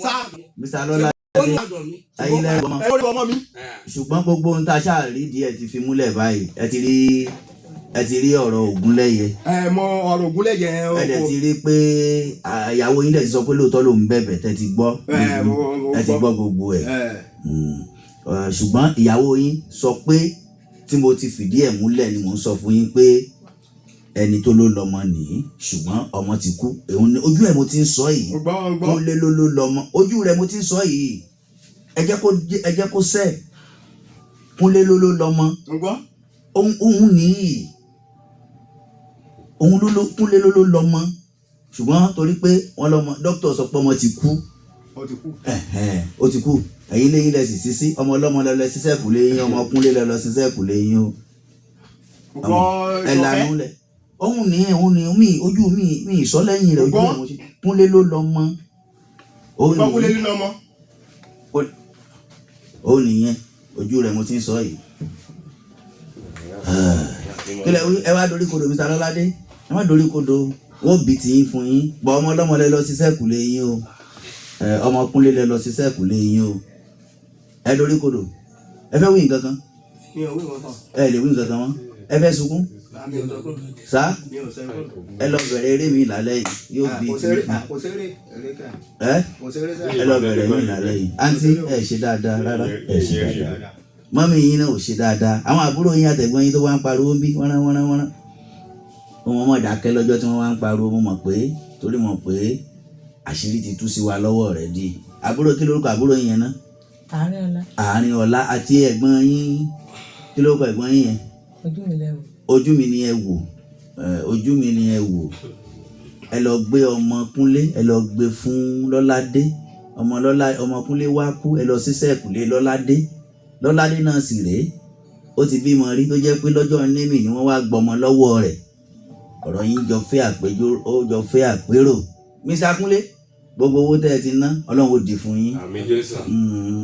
Sá Mr. Lọ́ládé, ọ̀dọ̀ mi. ẹ̀yin lẹ́rù ọmọ. Ẹ lórí ọmọ mi. Ṣùgbọ́n gbogbo ohun tá a ṣáà rí díẹ̀ ti fi múlẹ̀ báyìí, ẹ ti rí ọ̀rọ̀ Ògúnlẹ́yẹ. Ẹ mọ ọ̀rọ̀ Ògúnlẹ́yẹ. Ẹ dẹ̀ ti rí pé ìyàwó yín dẹ̀ ti sọ pé lóòótọ́ ló ń bẹ̀bẹ̀, tẹ́ ti gbọ́. Ẹ, mo Ẹ ti gbọ́. gbọ́ gbogbo ẹ̀. Ṣùgbọ́n ìyàwó yín sọ pé tí mo ti fìdí ẹ̀ múlẹ̀ ni mò ń sọ fún yín pé ẹni tó ló lọ́mọ nìyí, ṣùgbọ́n ọmọ ti kú. Èun ni ojú ẹ̀ mo ti ń sọ yìí. Mo gbọ́, mo gbọ́. Kúnlé ló lọ́mọ, ojú rẹ̀ mo ti ń sọ yìí. Ẹ jẹ́ kó sẹ́ Kúnlé ló lọ́mọ. Mo gbọ́. Òun nìyí, òun ló Kúnlé ló lọ́mọ, ṣùgbọ́n torí pé wọ́n lọ́mọ, dókítà sọ pé ọmọ ti kú. Ó ti kú. Ẹ̀hẹ́n, ó ti kú. Ẹ̀yin lẹ́yìn lẹ sì sísí ọmọ ọlọ́mọ lẹ lọ sísẹ́ kù léyìn, ọmọ Kúnlé lẹ lọ sísẹ́ kù léyìn o. Mo gbọ́. Ẹ lanu lẹ, òun ní òun ní mi ojú mi mi ìsọlẹ́yìn rẹ̀ ojú Gbọ́. ẹ̀ mo ṣe Kúnlé ló lọ́mọ. Òun Gbọ́ Kúnlé nìyí nínú ọmọ. Òun nìyẹn, ojú rẹ̀ mo ti ń sọ yìí. Kílẹ̀ wí, ẹ wá dorí kodò, Mr. Lọ́ládé, ẹ má dorí kodò, wọ́n bì tí yín fún yín gbọ́. Ọmọ ọlọ́mọ lẹ lọ sísẹ́ kù léyìn o. Ẹ ọmọ Kúnlé lẹ lọ sísẹ́ kù léyìn o. Ẹ dorí kodò, ẹ fẹ́ wí nǹkan kan? Mi ò wí nǹkan kan. Ẹ lè wí nǹkan kan mọ́. Ẹ fẹ́ sunkún Mi ò sẹ́kún. sá? Mi ò sẹ́kún. Ẹ lọ bẹ̀rẹ̀ eré mi lálẹ́ yìí, yóò bí Kò ti séré, kò séré, eré kà. ẹ Kò séré sẹ́. Ẹ lọ bẹ̀rẹ̀ mi lálẹ́ yìí. Àǹtí, ẹ ṣe dáadáa rárá, ẹ ṣe dáadáa. Mọ́mí yín náà ò ṣe dáadáa. Àwọn àbúrò yín àtẹ̀gbọ́n yín tó wá ń pariwo ń bí wọ́nrán wọ́nrán wọ́nrán, wọn mọ̀ dákẹ́ lọ́jọ́ tí wọ́n wá ń pariwo. Mo mọ̀ pé torí mọ̀ pé àṣírí ti tú sí wa lọ́wọ́ rẹ̀ di àbúrò. Kí lórúkọ àbúrò yín yẹn náà? Àárín ọ̀la. Àárín ọ̀la. Àti ẹ̀gbọ́n yín, kí lórúkọ ẹ̀gbọ́n yín yẹn? Ojú mi lẹ́wọ̀. Ojú mi ni ẹ wò ẹ, ojú mi ni ẹ wò. Ẹ lọ gbé ọmọ Kúnlé, ẹ lọ gbé fún Lọ́ládé. Ọmọ Lọ́lá, ọmọ Kúnlé wá kú, ẹ lọ sísẹ́ ẹ̀kúlé Lọ́ládé. Lọ́ládé náà sì rèé, ó ti bímọ rí, tó jẹ́ pé lọ́jọ́ némì ni wọ́n wá gbọmọ lọ́wọ́ rẹ̀. Ọ̀rọ̀ yín jọ fẹ́ àpéjọ, ó jọ fẹ́ àpérò. Mr. Kúnlé, gbogbo owó tẹ́ ẹ ti ná, Ọlọ́run ó di fún yín. Àmín Jésù.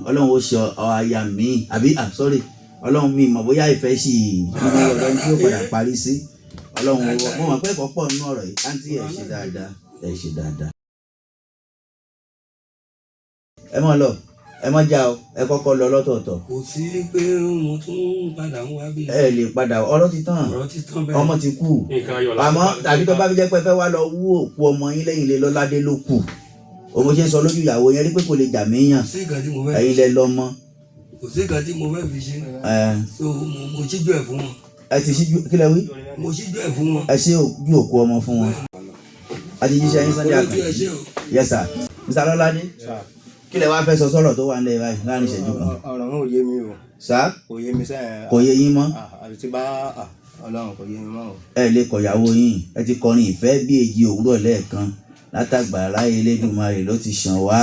Ọlọ́run ó ṣe ọ aya mi àbí, ah, sorry, Ọlọ́run mi mọ̀ bóyá ìfẹ́ sì nínú ọ̀rọ̀ tí ó padà parí sí. Ọlọ́run ó, mo mọ̀ pé ẹ̀kọ́ pọ̀ nínú ọ̀rọ̀ yìí. Àǹtí, ẹ̀ ṣe dáadáa, ẹ̀ ṣe dáadáa. Ẹ mọ̀ lọ, ẹ mọ̀ já o, ẹ kọ́kọ́ lọ lọ́tọ̀ọ̀tọ̀. Kò sí pé mo tún padà ń wá bí. Ẹ lè padà, ọ̀rọ̀ ti tán. Ọ̀rọ̀ ti tán bẹ́ẹ̀. Ọmọ ti kú. Nǹkan ayọ̀ la Àmọ́ tàbí tó bá fi jẹ́ pé ẹ fẹ́ wá lọ wú òkú ọmọ yín lẹ́yìn ilé Lọ́ládé ló kù. Òun ṣe ń sọ lójú ìyàwó yẹn rí pé kò lè jà míyàn. Kò sí nǹkan tí mo fẹ́ Ẹ̀yin lẹ lọ́mọ. Kò sí nǹkan tí mo fẹ́ fi ṣe. Ẹ So mo ṣíjú ẹ̀ fún wọn. Ẹ ti ṣíjú, kí lẹ wí? Mo ṣíjú ẹ̀ fún wọn. Ẹ ṣe ojú òkú ọmọ fún wọn. A ti jíṣẹ́ yín, Sunday Olójú, Àkànjí. ẹ ṣé o. Yes sir. Mr. Lọ́ládé, kí lẹ wá fẹ́ sọ sọ́rọ̀ tó wà nílẹ̀ báyìí láàrin ìṣẹ́jú kan? Ọ̀rọ̀ náà ò yé mi o. Sá? Kò yé mi sẹ́yìn. Kò yé yín mọ́? Àbí tí bá Ọlọ́run, kò yé mi mọ́ o. Ẹ lè kọ̀yàwó yín. Ẹ ti kọrin ìfẹ́ bí èjì òwúrọ̀ lẹ́ẹ̀kan látàgbàrá Elédùmarè ló ti ṣàn wá.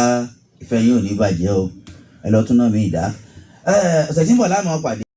Ìfẹ́ yín ò ní bàjẹ́ o. Ẹ lọ tún náà mi ìdá. Ọ̀sẹ̀ tí ń bọ̀ láàmú pàdé.